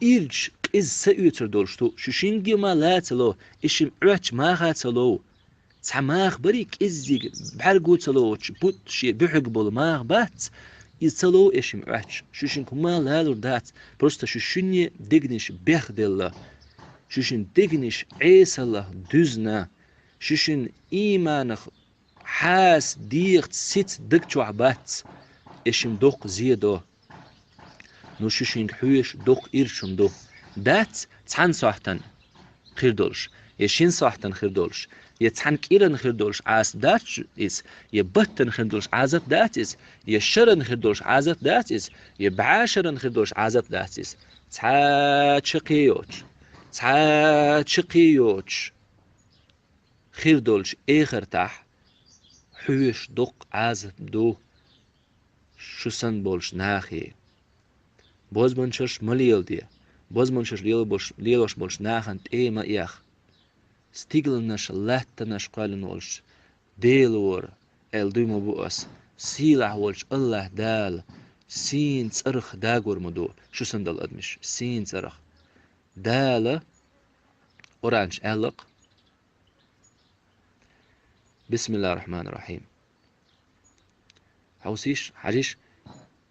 ирча къиза са оьцур долуш ду. Шу шинге ма ла ца ло, и шин Ӏоьттачу маха ца лов. Цхьа маха барий кӀеззиг бӀаьрго ца лоцуш, бутт шен буьхьиг болу маха бац, иза ца лов эшим Ӏоьтташ. Шу шинга хӀума лалур дац, просто шу шинне дегнаш бехделла. Шу шин дегнаш Ӏесаллах дуьзна. Шу шин ийманах хьаса дегӀаца сица даг чохь бац, эшим доккха зен до. Ну, шу шинга хьоьжуш доккха ирчун ду. Дац цхьана сохьтан хир долуш, я шин сохьтан хир долуш. Я цхьан кӀиран хир долуш Ӏазап дац иза, я баттан хир долуш Ӏазап дац иза, я шаран хир долуш Ӏазап дац иза, я бӀаьшаран хир долуш Ӏазап дац иза. Цхьа чаккхе йоцуш, цхьа чаккхе йоцуш хир долчу эхартахь хьоьжуш доккха Ӏазап ду шу санна болчу нахе. Бозбанчаш ма леладе, бозбанчаш лелош болчу нахана тӀе ма эха. Стигланаш, латтанаш кхоьллина волуш Дела вара, аьлла дуй ма бу ас, сийлахь волчу АллахӀ Дала сийна цӀарах дагор ма ду шу санна долу адамаш, сийна цӀарах. Дала Къуръан чу аьлла-кх: Бисмиллахир-рахманир-рахим. Хьовсийша, хьажийша,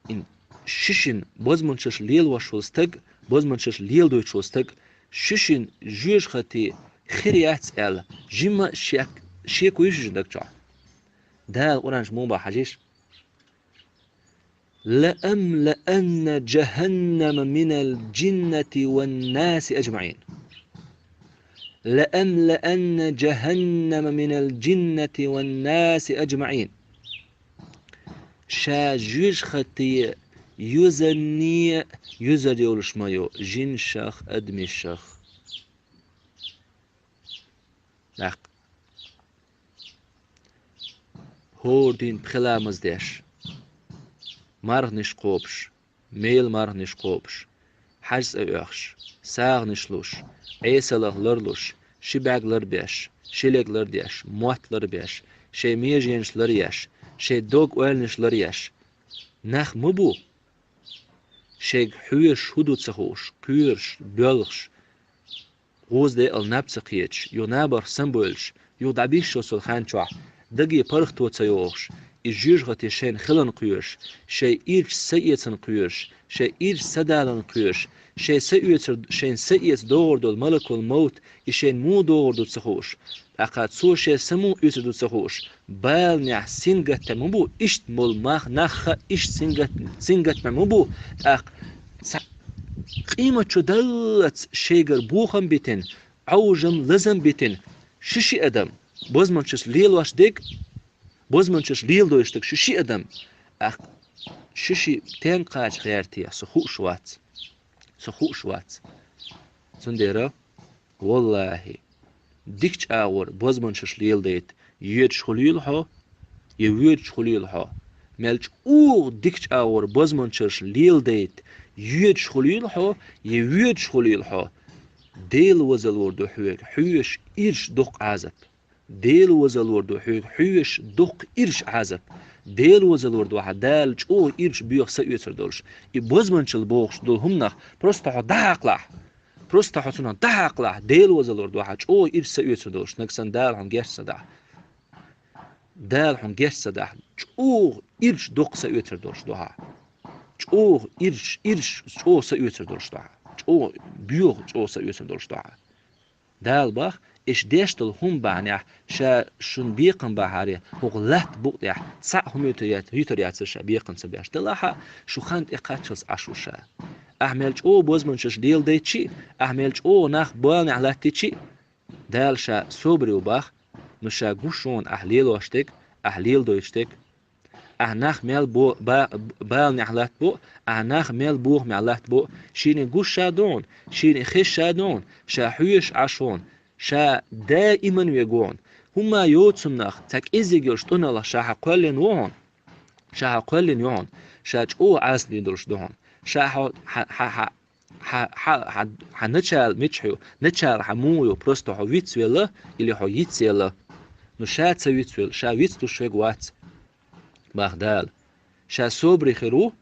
ин шишина бозбанчаш лелош волу стаг, бозбанчаш леладойтуш волу стаг, шишина жоьжахати хир яц аьлла, жимма а шек, шеко ю шуьшин даг чохь. Дала Къуръан чу муха боху, хьажийша: «Лаамлаанна жаханнама минал жиннати ван наси аджмаин». «Лаамлаанна жаханнама минал жиннати ван наси аджмаин». Ша жоьжахати юзанне юзар йолуш ма ю жинашах, адамашах. ТӀаккха хӀора дийнахь пхи ламаз деш, марханаш кхобуш, мел марханаш кхобуш, хьаж цӀа оьхуш, сагӀанаш луш, Ӏесаллах ларлуш, ши бӀаьрг ларбеш, ши лег лардеш, мотт ларбеш, шайн меженаш ларъеш, шайн дог-ойланаш ларъеш нах ма бу, шайга хьоьжуш хӀун ду ца хууш, кхоьруш, боьлхуш, гӀоза декъала наб ца кхеташ, юха набарх самабойлуш, юха дӀабиссо цу хан чохь, даге паргӀато ца йохуш, и жоьжахати шайна хиларна кхоьруш, шайн ирча саэцарна кхоьруш, шайн ирча садаларна кхоьруш, шайн саоьцур, шайна саэца догӀур долу малакул-мовт, и шайна муха догӀур ду ца хууш, тӀаккха цо шен са муха оьцур ду ца хууш, баланехь сингаттам ма бу, иштта болу мах-, нахха иштта сингат-, сингаттам ма бу, тӀаккха цхьа къемат чу даллалц шайгара бохам битина, Ӏовжам, лазам битина, ши ши адам, бозбанчаш лелош дерг, бозбанчаш леладойуш дерг ши ши адам, тӀаккха ши ши тен кхача гӀертехь, со хууш вац, со хууш вац. Цундела, валлахӀи, дикачу агӀор бозбанчаш леладайта йоьдуш хуьлийла хьо, я воьдуш хуьлийла хьо. Мел чӀогӀа дикачу агӀор бозбанчаш леладайта йоьдуш хуьлийла хьо, я воьдуш хуьлийла хьо. Дела вазаллор ду хьоьга хьоьжуш ирча доккха Ӏазап. Дела вазаллор ду хьоьга хьоьжуш доккха ирча Ӏазап. Дела вазаллор ду хьан Дала чӀогӀа ирча боьха са оьцур долуш. И бозбанчалла бохуш долу хӀуманах просто хьо дӀахьакхалахь. Просто хьо цунах дӀахьакхалахь, Дела вазаллор ду хьан чӀогӀа ирча са оьцур долуш, нагахь санна Дала хьуна геч ца дахь. Дала хьуна геч ца дахь, чӀогӀа ирча доккха са оьцур долуш ду хьан. ЧӀогӀа ирча, ирча чӀогӀа са оьцур долуш ду хьан. ЧӀогӀа боьха чӀогӀа са оьцур долуш ду хьан. Дала бах, иш деш долу хӀума бахьанехь, ша шуна бекхам бахьаре, хӀокху латта букъа тӀехь цхьаъ хӀума юьтар яц-, юьтар яцара ша бекхам ца беш. Делахь а, шу хан тӀе кхаччалц Ӏаш ву ша. Ахь мел чӀогӀа бозбанчаш леладайтчи, ахь мел чӀогӀа нах баланехь латтичи, Дала ша собаре ву бах, ну ша гуш ву хьуна ахь лелош дерг, ахь леладойтуш дерг. Ахь нах мел бо-, ба-, баланехь латтабо, ахь нах мел бохамехь латтабо, шена гуш ша ду хьуна, шена хезаш ша ду хьуна, ша хьоьжуш Ӏаш ву хьуна, ша даиман вегу хьуна. ХӀумма йоцунах, цхьа кӀеззиг йолуш тӀуналах ша хьан кхоьллина ву хьуна, ша хьан кхоьллина ю хьуна, ша чӀогӀа Ӏазап дина долуш ду хьуна, ша хьо-, хьа-, хьа-, хьа-, хьа-, хьа-, хьа-, хьан начало мичахь ю, начало хьан муха ю, просто хьо вицвелла или хьо йицъелла. Ну ша ца вицвелла, ша вицлуш верг вац, бах Дала. Ша собаре хир ву,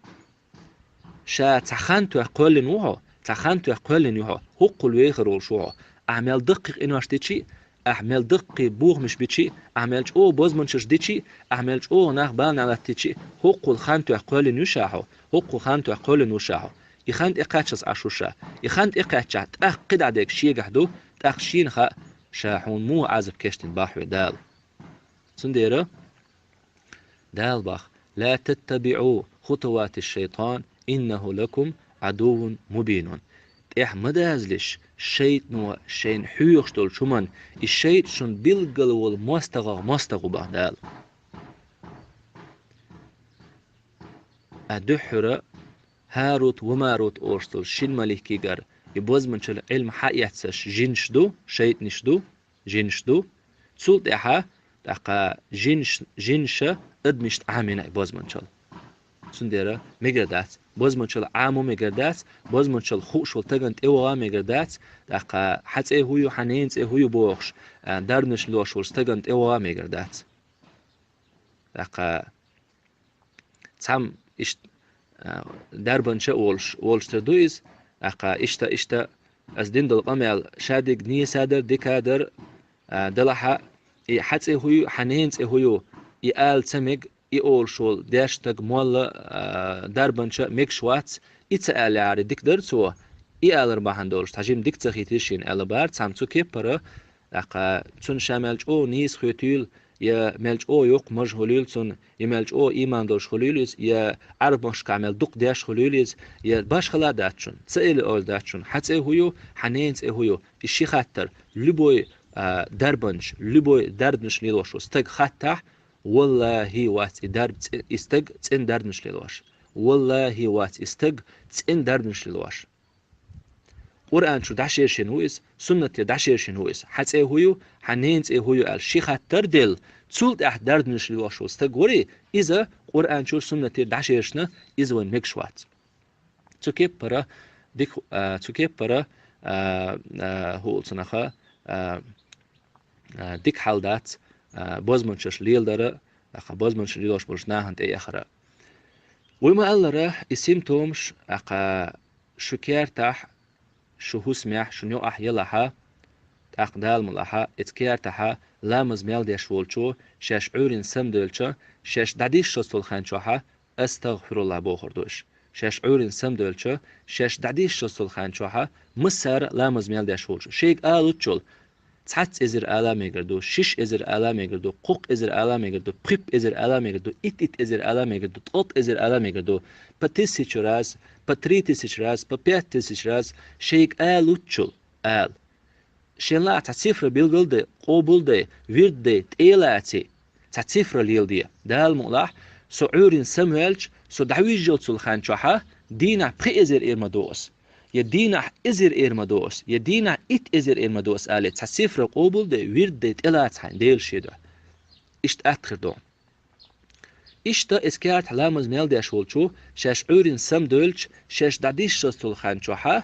ша цхьа хан тоьхна кхоьллина ву хьо, цхьа хан тоьхна кхоьллина ю хьо, хӀоккхул вехар волуш ву хьо. Ахь мел даккхий къинош дичи, ахь мел даккхий бохамаш бичи, ахь мел чӀогӀа бозбанчаш дичи, ахь мел чӀогӀа нах баланехь латтичи, хӀоккхул хан тоьхна кхоьллина ю ша хьо, хӀоккхул хан тоьхна кхоьллина ву ша хьо. И хан тӀе кхаччалц Ӏаш ву ша. И хан тӀе кхаьччахь, тӀаккха кхидӀа дерг шегахь ду, тӀаккха шена хаьа, ша хьуна муха Ӏазап кечдина бах хьоьга Дала. Цундела Дала бах: «Ла таттабиӀу хутуватиш-шайтан, иннаху лакум Ӏадуввун мубинун». тӀехь ма дазалаш, шайтӀано шайна хьоьхуш долчу хӀуманна, и шайтӀа шуна билггал волу мостагӀах мостагӀа ву боху Дала. А дуьххьара ХӀарут ва Марут олуш долу шина маликигара и бозбунчалла Ӏилма хьаэцнарш жинаш ду, шайтӀанаш ду, жинаш ду. Цул тӀаьхьа, тӀаккха жинаш, жинаша адамашна Ӏамийна и бозбунчалла. Цундела мегар дац, бозбунчалла Ӏамо мегар дац, бозбунчалла хууш волу стагана тӀеваха мегар дац, тӀаккха хьан цӀе хӀун ю, хьан ненан цӀе хӀун ю бохуш, а, дарбанаш лелош волу стагана тӀеваха мегар дац. ТӀаккха цхьамма иштта, а, дарбанча а волуш, волуш тера ду иза, тӀаккха иштта, иштта ас дина долу къамел шадерг нийса дара, дика дара, а, делахь а, и хьан цӀе хӀун ю, хьан ненан цӀе хӀун ю, и ала ца мега, и олуш волу дешна стаг молла, а, дарбанча мегаш вац, и ца алахьара дика дара цо, и алар бахьана долуш, цхьа жимма дика ца хийтира шена аьлла бара цхьамма цу кеппара, тӀаккха цунна ша мел чӀогӀа нийса хетийла, я мел чӀогӀа йоккха маж хуьлийла цунна, я мел чӀогӀа ийман долуш хуьлийла иза, я Ӏарбошкахь мел дукха деш хуьлийла иза, я башхала дац шуна, ца эли ойла дац шуна, хьан цӀе хӀун ю, хьан ненан цӀе хӀун ю, и ши хаттар, любой, а, дарбанча, любой дарбанаш лелош волу стаг хаттахь, валлахӀи, вац и дарб-, цӀе-, и стаг цӀена дарбанаш лелош. ВаллахӀи, вац и стаг цӀена дарбанаш лелош. Къуръан чу дӀашершина ву иза, суннатера дӀашершина ву иза. Хьан цӀе хӀун ю, хьан ненан цӀе хӀун ю аьлла ши хаттар делла, цул тӀаьхьа дарбанаш лелош волу стаг варий, иза Къуръан чу, суннатера дӀашершина, иза вайн мегаш вац. Цу кеппара дика, а, цу кеппара, а, а, хӀу олу цунах, а, а, дика хьал дац, а, бозбунчаллаш леладара, тӀаккха бозбунчалла лелош болчу нахана тӀе яхара. Вай ма-аллара, и симптомаш, тӀаккха шу кертахь, шу хӀусамехь, шуна юкъахь елахьа, тӀаккха Дала мукъ лахь, эца кертахьа ламаз мел деш волчо, шаьш Ӏуьйрина самадевлча, шаьш дӀадисчалц долу хан чохьа, «АстагӀфируллахӀ» бохур ду аша. Шаьш Ӏуьйрина самадевлча, шаьш дӀадисчалц долу хан чохьа, массара а ламаз мел деш волчо, шайга алуччул, цхьацца эзар ала мегар ду, шиш эзар ала мегар ду, кхоккха эзар ала мегар ду, пхийтта эзар ала мегар ду, итт-итт эзар ала мегар ду, ткъалтта эзар ала мегар ду, по тысяче раз, по три тысячи раз, по пять тысяч раз, шайга алуччул, ала. Шен лаахь цхьа цифра билгал де, къобал де, вирд де, тӀелаци, цхьа цифра леладе. Дала мукъ лахь, со Ӏуьйрина самавелча, со дӀавижжалцул хан чохьа, дийнахь пхи эзар эр ма ду ас, я дийнахь эзар эр ма ду ас, я дийнахь итт эзар эр ма ду ас, али, цхьа цифра къобал де, вирд де, тӀелаца хьайн, Дела шен дуьхьа. Иштта атта хир ду. Иштта эца кертахь ламаз мел деш волчо, шаьш Ӏуьйрина самадевлча, шаьш дӀадисчалц долу хан чохьа,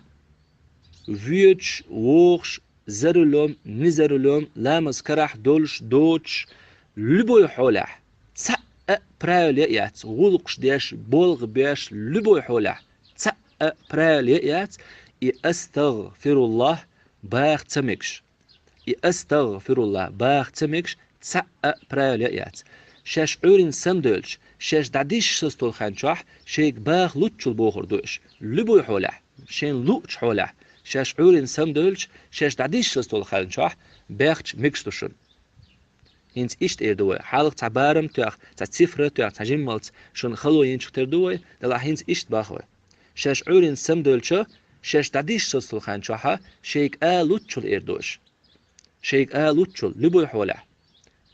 воьдуш, вогӀуш, за рулём, не за рулём, ламаз карахь долуш, доцуш, любой хьолехь, цхьаъ а правил яц, гӀуллакхаш деш, болх беш, любой хьолехь, цхьаъ а правил яц, и «АстагӀфируллахӀ» баха ца мегаш. И «АстагӀфируллахӀ» баха ца мегаш цхьаъ а правил яц. Шаьш Ӏуьйрина самадевлча, шаьш дӀадисчалц долу хан чохь шайга баха луччул бохур ду аша. Любой хьолехь, шайна луучу хьолехь, шаьш Ӏуьйрина самадевлча, шаьш дӀадисчалц долу хан чохь баьхча мегаш ду шуна. ХӀинца иштта эр ду вай. Хьалха цхьа барам тоьхна, цхьа цифра тоьхна, цхьа жиммалц шуна хало йинчух тера ду вай, делахь хӀинца иштта боху вай. Шаьш Ӏуьйрина самадевлча, шаьш дӀадисчалц долу хан чохьа шайга алуччул эр ду аша. Шайга алуччул, любой хьолехь.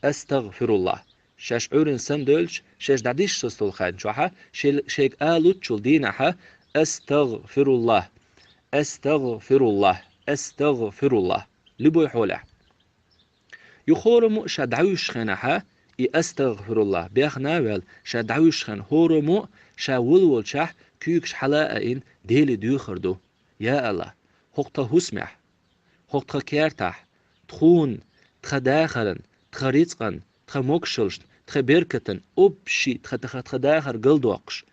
«АстагӀфируллахӀ». Шаьш Ӏуьйрина самадевлча, шаьш дӀадисчалц долу хан чохьа, шел-, шайга алуччул дийнахьа: «АстагӀфируллахӀ, астагӀфируллахӀ, астагӀфируллахӀ». Любой хьолехь. Юха хӀораммо а ша дӀавуьйшучу хенахьа, и «АстагӀфируллахӀ» бехна а ваьлла, ша дӀавуьйшучу хенахь хӀораммо а ша волаволчохь куьйгаш хьала а айина, Деле доьхур ду: «Я АллахӀ, хӀокху тхан хӀусамехь, хӀокху тхан кертахь, тхуна, тхан дахаран, тхан рицкъан, тхан могушаллашна, тхан беркатан, общий тхан, тхан, тхан дахар галдоккхуш,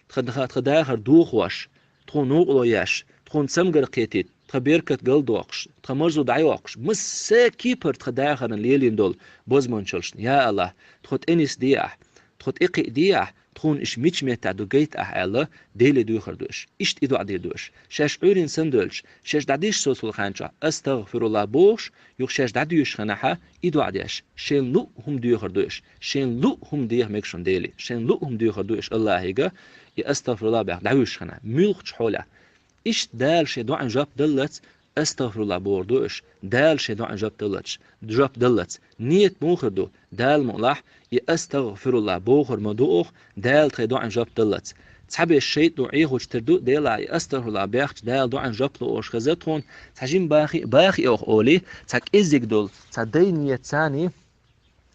тхан, тхан, тхан дахар дохош, тхуна новкъарло еш, тхуна цамгар кхетийта, тхан беркат галдоккхуш, тхан марзо дӀайоккхуш, массо а кепара тхан дахаран лелийна долу бозбунчаллашна, я АллахӀ, тхо тӀе нисде ахь, тхо тӀе кхиаде ахь, тхуна иша мича меттехь ду гайта ахь», аьлла, Деле доьхур ду аша. Иштта и доӀа дийр ду аша. Шаьш Ӏуьйрина самадевлча, шаьш дӀадисчалц долу хан чохь «АстагӀфируллахӀ» бохуш, юха шаьш дӀадуьйшучу хенахьа и доӀа деш, шайна луъу хӀума доьхур ду аша. Шайна луъу хӀума деха мега шуна Деле. Шайна луъу хӀума доьхур ду аша АллахӀига, и «АстагӀфируллахӀ» баьхна дӀавуьйшучу хенахь. Муьлххачу хьолехь. Иштта Дала шен доӀан жоп даллац, астагъфируллахӀ бохур ду аша, Дала шен доӀан жоп даллац, жоп даллац. Нийят муха хир ду, Дала мукъалахь, и астагъфируллахӀ бохур ма ду оха, Дала тхайн доӀан жоп даллац. Цхьаберш шайтӀано Ӏехочу тера ду, делахь и астагъфируллахӀ баьхча Дала доӀан жоп луш хеза тхуна, цхьа жима бахи, бахи оха олий, цхьа кӀеззиг долу, цхьа дай нийят царний,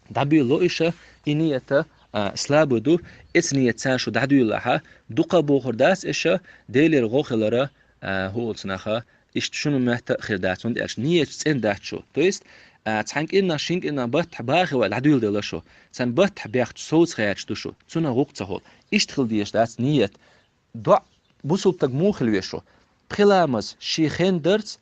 дӀабуьйлало иша, и нийята, а, слабый ду, эца нийят царна шу дӀадуьйлалахьа, дукха бохур дац иша, Делера гӀо хилара, а, хӀуллаца наха, иштта шуна метта а хир дац, хӀунда аьлча нийяташ цӀена дац шу. То есть, а, цхьана кӀирнах, шина кӀирнах баттахь бахи вай дӀадуьйладелла шу. Цхьана баттахь бехча совца хаьрча ду шу, цунах гӀуллакх ца хуьлу. Иштта хила дезаш дац нийят. ДоӀа, бусулба стаг муха хила веза шу? Пхи ламаз шен хен дарца,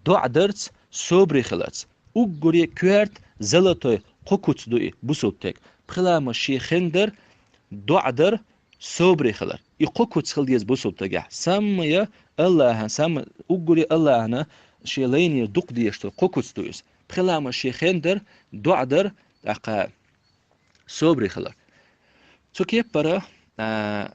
доӀа дарца, собаре хиларца. Уггаре коьрта, золотой, кхо куц ду и бусулба стеган. Пхи ламаз шен хен дар, доӀа дар, собаре хилар. И кхо куц хила деза бусулба стагехь. Самая АллахӀан, самая уггаре АллахӀана шен лайнера дукха дезаш долу кхо куц ду иза. Пхи ламаз шен хен дар, доӀа дар, тӀаккха собаре хилар. Цу кеппара, а,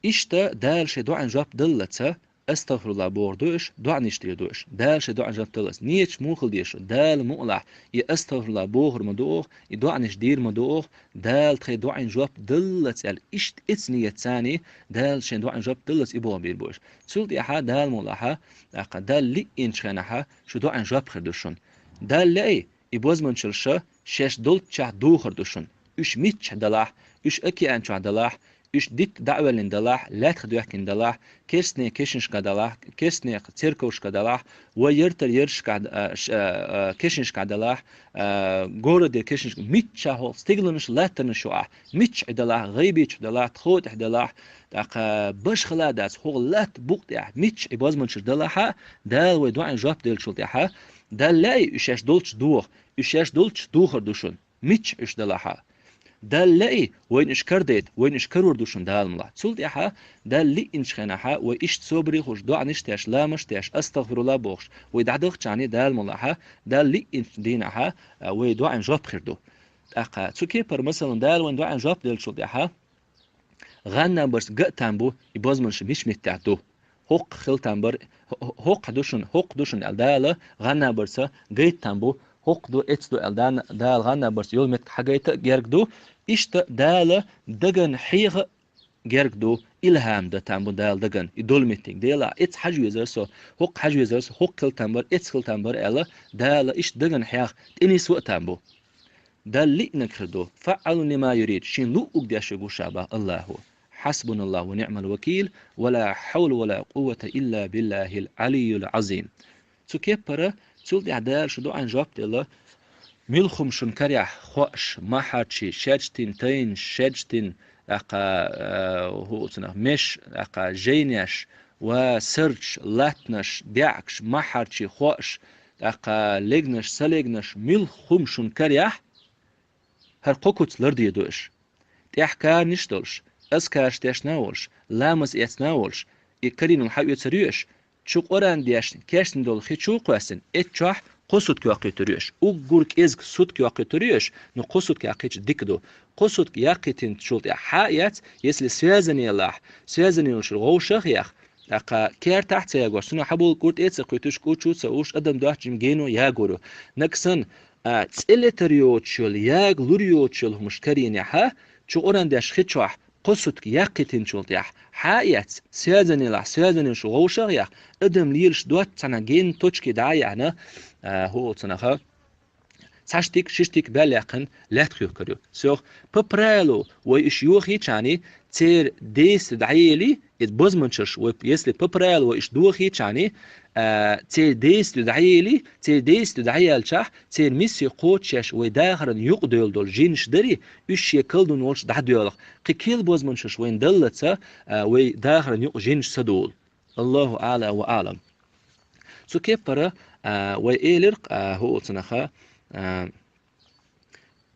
иштта Дала шен доӀан жоп даллаца, астагъфируллахӀ бохур ду аша, доӀанаш дийр ду аша. Дала шен доӀан жоп даллаца. Нийяташ муха хила дезаш шу? Дала мукъалахь, и астагъфируллахӀ бохур ма ду оха, и доӀанаш дийр ма ду оха, Дала тхайн доӀан жоп даллаца аьлла, иштта эца нийят царний, Дала шен доӀан жоп даллаца и боху бийр бу аша. Цул тӀаьхьа Дала мукъалахьа, тӀаккха Далла лиъначу хенахьа шу доӀан жоп хир ду шуна. Далла лаьий, и бозманчалша шаьш долччехь духур ду шуна. Уьш миччахь далахь, уьш океан чохь далахь, уьш дитта дӀа а ваьллина далахь, лаьттах доьхкина далахь, керстне кешнашка далахь, керстне церковшка далахь, вай яртар яршка, а, ш-, а, а, кешнашка далахь, а, городе кешнашка, миччахь хьо стигланаш, латтанаш ю ахь, миччахь далахь, гӀайби чу далахь, тхо тӀехь далахь, тӀаккха баш хала дац, хӀокху латта букъа тӀехь, миччахь бозманчаш далахьа, Дала вай доӀан жоп деллачул тӀаьхьа, Далла лаьий, уьш шаьш долччу доху, уьш шаьш долччу духур ду шуна. Миччахь уьш далахьа. Далла лаьий, вайна уьш карадайта, вайна уьш карор ду шуна Дала мукъалахь. Цул тӀаьхьа Далла лиъначу хенахьа, вай иштта собаре хууш, доӀанаш деш, ламазаш деш, астагъфируллахӀ бохуш, вай дӀадахчахьаний Дала мукъалахьа, Далла лиъначу дийнахьа, а, вай доӀан жоп хир ду. ТӀаккха цу кепара, масалан, Дала вайн доӀан жоп деллачул тӀаьхьа, гӀан-набарца ган а там бу, и бозманаш мича меттехь ду. ХӀокху хила там бар, хӀо-, хӀо-, хӀокху ду шуна, хӀокху ду шуна аьлла Дала гӀан-набарца гайта там бу, хӀокху ду, эцна ду аьлла Дала, Дала гӀан-набарца йолу меттиг хьагайта а герга ду. Иштта Дала даган хьеха а герга ду, илхьам дан там бу Дала даган, и долу меттиг. Делахь, эцна хьажа везара со, хӀокху хьажа везара со, хӀокху хила там бар, эцна хила там бар аьлла, Дала иштта даган хьех тӀенисво а там бу. Далла лиънарг хир ду. فعال لما يريد. Шен луъург деш верг ву ша боху АллахӀа. حسبنا الله ونعم الوكيل، ولا حول ولا قوة إلا بالله العلي العظيم. Цу кеппара, цул тӀаьхьа Дала шу доӀан жоп делла, муьлхха хӀума шун карехь, хоаш, махьарчий, шаьрчтин тайнаш, шаьрчтин, тӀаккха, а, хӀу-, цунах, меш, тӀаккха, жайнеш, ва сарч, латтанаш, даьӀахкаш, махьарчий, хоаш, тӀаккха легнаш, салегнаш, муьлхха хӀума шун карехь, хӀара кхо куц лардийр ду аша. ТӀехь каранаш долуш, азкараш дешна а волуш, ламаз эцна а волуш, и карийнал хьаоьцур ю аша, чу Къуръан дешна, кечдина долу хи чу а кхоьссина, эццахь кхо сутка йоккхуьйтур ю аша. Уггар кӀезиг сутка йоккхуьйтур ю аша, но кхо сутка яккхийча дика ду. Кхо сутка яккхийтинчул тӀаьхьа хьа а эц, если связанный елахь, связанный йолуш вовшах а яха, тӀаккха кертахь а ца ягош, цунах хьаболу кӀур тӀе а ца кхуьйтуш, кӀур чу а ца уьш, адам доцчу жимма гено ягор ю. Нагахь санна, а, цӀе летар йоцуш йолу, яга лур йоцуш йолу хӀумаш карийнехьа, чу Къуръан деш хи чохь кхо сутка яккхийтинчул тӀаьхьа хьа а эц, связанный елахь, связанный йолуш вовшах а яха, адам лелаш доццу цхьана генна точке дӀа а яьхьна, а, хӀу олу цунаха, цхьа штик, ши штик баьлла яьккхина лаьтта хьоькхур ю. Всё, по правилу, вай уьш йохийчарний, церан действие дӀаели, иза бозманчаш, вай, если по правилу вай уьш дохийчарний, а, церан действие дӀаели, церан действие дӀаяьлчахь, церан миссия кхочушъеш вай дахаран юкъа девлла долу жинаш дарий, уьш шен калдун волчу дӀадоьлху. Кхин кхин бозманчаш вайна даллалца, а, вай дахаран юкъа жинаш ца долу. Аллаху аъла ва аълам. Цу кеппара, а, вай элира, а, хӀу олу цунаха, а,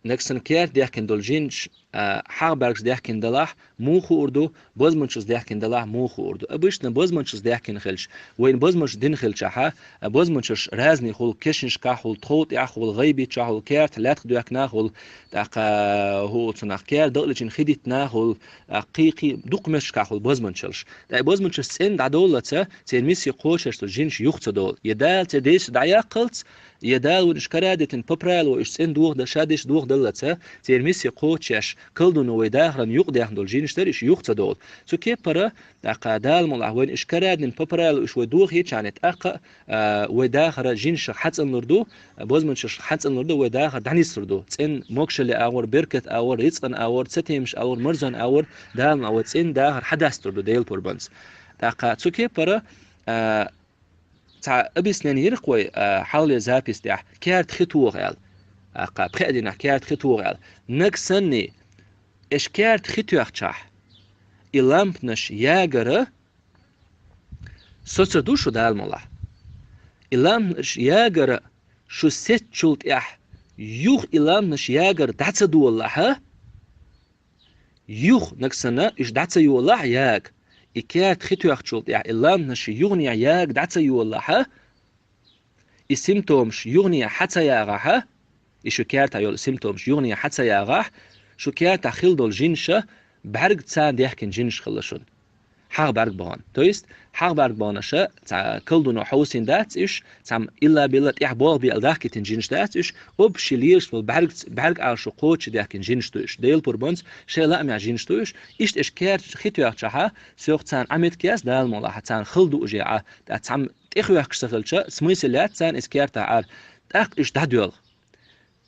нагахь санна керта дехкина долу жинаш, а, хьагӀ бӀаргаш даьхкина далахь, муха хуур ду, бозманчалца даьхкина далахь, муха хуур ду. Обычно бозманчалца даьхкина хилча, вайна бозманчалца дина хилчахьа, а, бозманчалш разный хул, кешнашкахь хул, тхов тӀехь хул, гӀайбатехь хул, керта лаьтта доьхкина хул, тӀаккха хӀу цунах керта дакъаличун хи диттина хул, а, кхы-кхы дукха метташкахь хул бозманчалш. ТӀаккха бозманчалш цӀена дӀадоллалца, церан миссия кхочуш долу жинаш юха ца долу. Я Дала церан дезаш дӀаяккхалц, я Дала вайна уьш карадитина по правилу уьш цӀена доха дан, ша дезаш доха даллалца, церан миссия кхочуш, колдуно вай дахаран юкъадаьхна долу жинаш дара, уьш юха ца долу. Цу кепара, тӀаккха Дала мукъалахь вайна уьш карадитина по правилу уьш вай дохийча, тӀаккха, а, вай дахар жинашах хьацӀанлур ду, бозманчалш хьацӀанлур ду, вай дахар дӀанислур ду. ЦӀена могашаллин агӀор, беркат агӀор, рицкъан агӀор, цатемаш агӀор, марзонан агӀор, Дала мукъалахь вай цӀена дахар хьадастур ду Делан пурбанца. ТӀаккха цу кепара, а, цхьа объяснение йира-кх вай, а, хьалхалера запись тӀехь, керта хи тоха аьлла. ТӀаккха пхеа дийнахь керта хи тоха аьлла. Нагахь санна, аша керта хи тоьхчахь, и лампанаш ягар со ца ду шу, Дала мукъалахь. И лампанаш ягар шу сецначул тӀехь юха и лампанаш ягар дӀа ца долалахь, юха нагахь санна уьш дӀа ца йолалахь яга, и керта хи тоьхначул тӀехь и лампанаш юхане яга дӀа ца йолалахь, и симптомаш юхане хьа ца ягӀахь, и шу кертахь йолу симптомаш юхане хьа ца ягӀахь, шу кертахь хилла долу жинаш бӀаьрга царна даьхкина жинаш хилла шуна. ХьагӀ бӀаьрга бахана. То есть, хьагӀ бӀаьрга баханаша, цхьа колдуно хьовсийна дац уьш, цхьамма илла-билла тӀехь болх бе аьлла дахкийтина жинаш дац уьш, общий лелаш болу бӀаьрга, бӀаьрга Ӏалашо кхочуш даьхкина жинаш ду уьш. Делан пурбанца шайн лаамехь жинаш ду уьш. Иштта аша керта хи тоьхчахьа, соьх царна Ӏа меттиг яц, Дала мукъалахь, царна хала дуу уже Ӏа, ткъа цхьамма тӀехоьхкуш ца хилча, смысл яц царна иза кертахь Ӏара, тӀаккха уьш дӀадоьлху.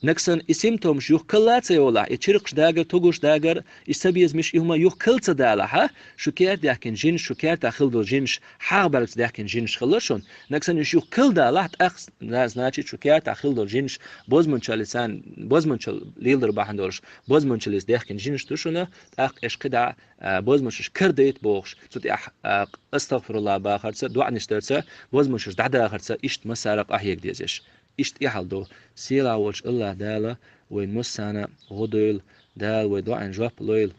Нагахь санна и симптомаш юха кхалла ца йолалахь, и чиркхаш дагар, тугаш дагар, и цабезамаш, и хӀума юха кхалла ца далахь, шу керта даьхкина жинаш, шу кертахь хилла долу жинаш, хьагӀ бӀаьргаца даьхкина жинаш хилла шуна. Нагахь санна уьш юха кхалла далахь, тӀаккха, зна-, значит, шу кертахь хилла долу жинаш, бозманчаллица, бозманчалла леладар бахьана долуш, бозманчаллица даьхкина жинаш ду шуна, тӀаккха аша кхидӀа, а, бозманчаллаш карадайта бохуш, цу тӀехь, а, астагӀфируллахӀ бахарца, доӀанаш дарца, бозманчаллаш дӀадахарца, иштта массара къахьега деза аша. Иштта и хьал ду. Сийлахь волчу АллахӀ Дала вайн массарна гӀо дойла, Дала вайн доӀанна жоп лойла.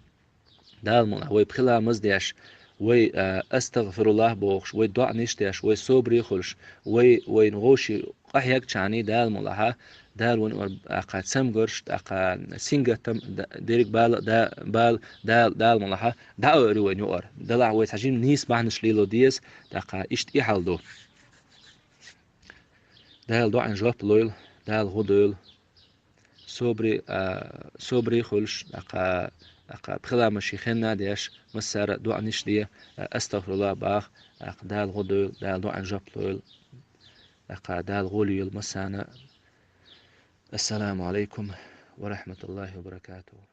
Дала мукъалахь вай пхи ламаз деш, вай, а, астагӀфируллахӀ бохуш, вай доӀанаш деш, вай собаре хуьлуш, вай, вайна вовшийн къахьегчарна Дала мукъалахь, Дала вайн юкъара, тӀаккха цамгарш, тӀаккха сингаттам, д-, дерриг бала, да-, бала, Дала, Дала мукъалахь, дӀа а ойур вайн юкъара. Делахь вай цхьа жима нийса бахьанаш лело деза, тӀаккха иштта и хьал ду. Дала доӀанна жоп лойла, Дала гӀо дойла. Собаре, а, собаре хуьлуш, тӀаккха, тӀаккха пхи ламаз шен хенна деш, массара доӀанаш де, а, астагӀфируллахӀ баха, тӀаккха Дала гӀо дойла, Дала доӀанна жоп лойла, тӀаккха Дала гӀо лойла массарна. Ассаламу Ӏалайкум ва рахьматуллахӀи ва баракатухӀу.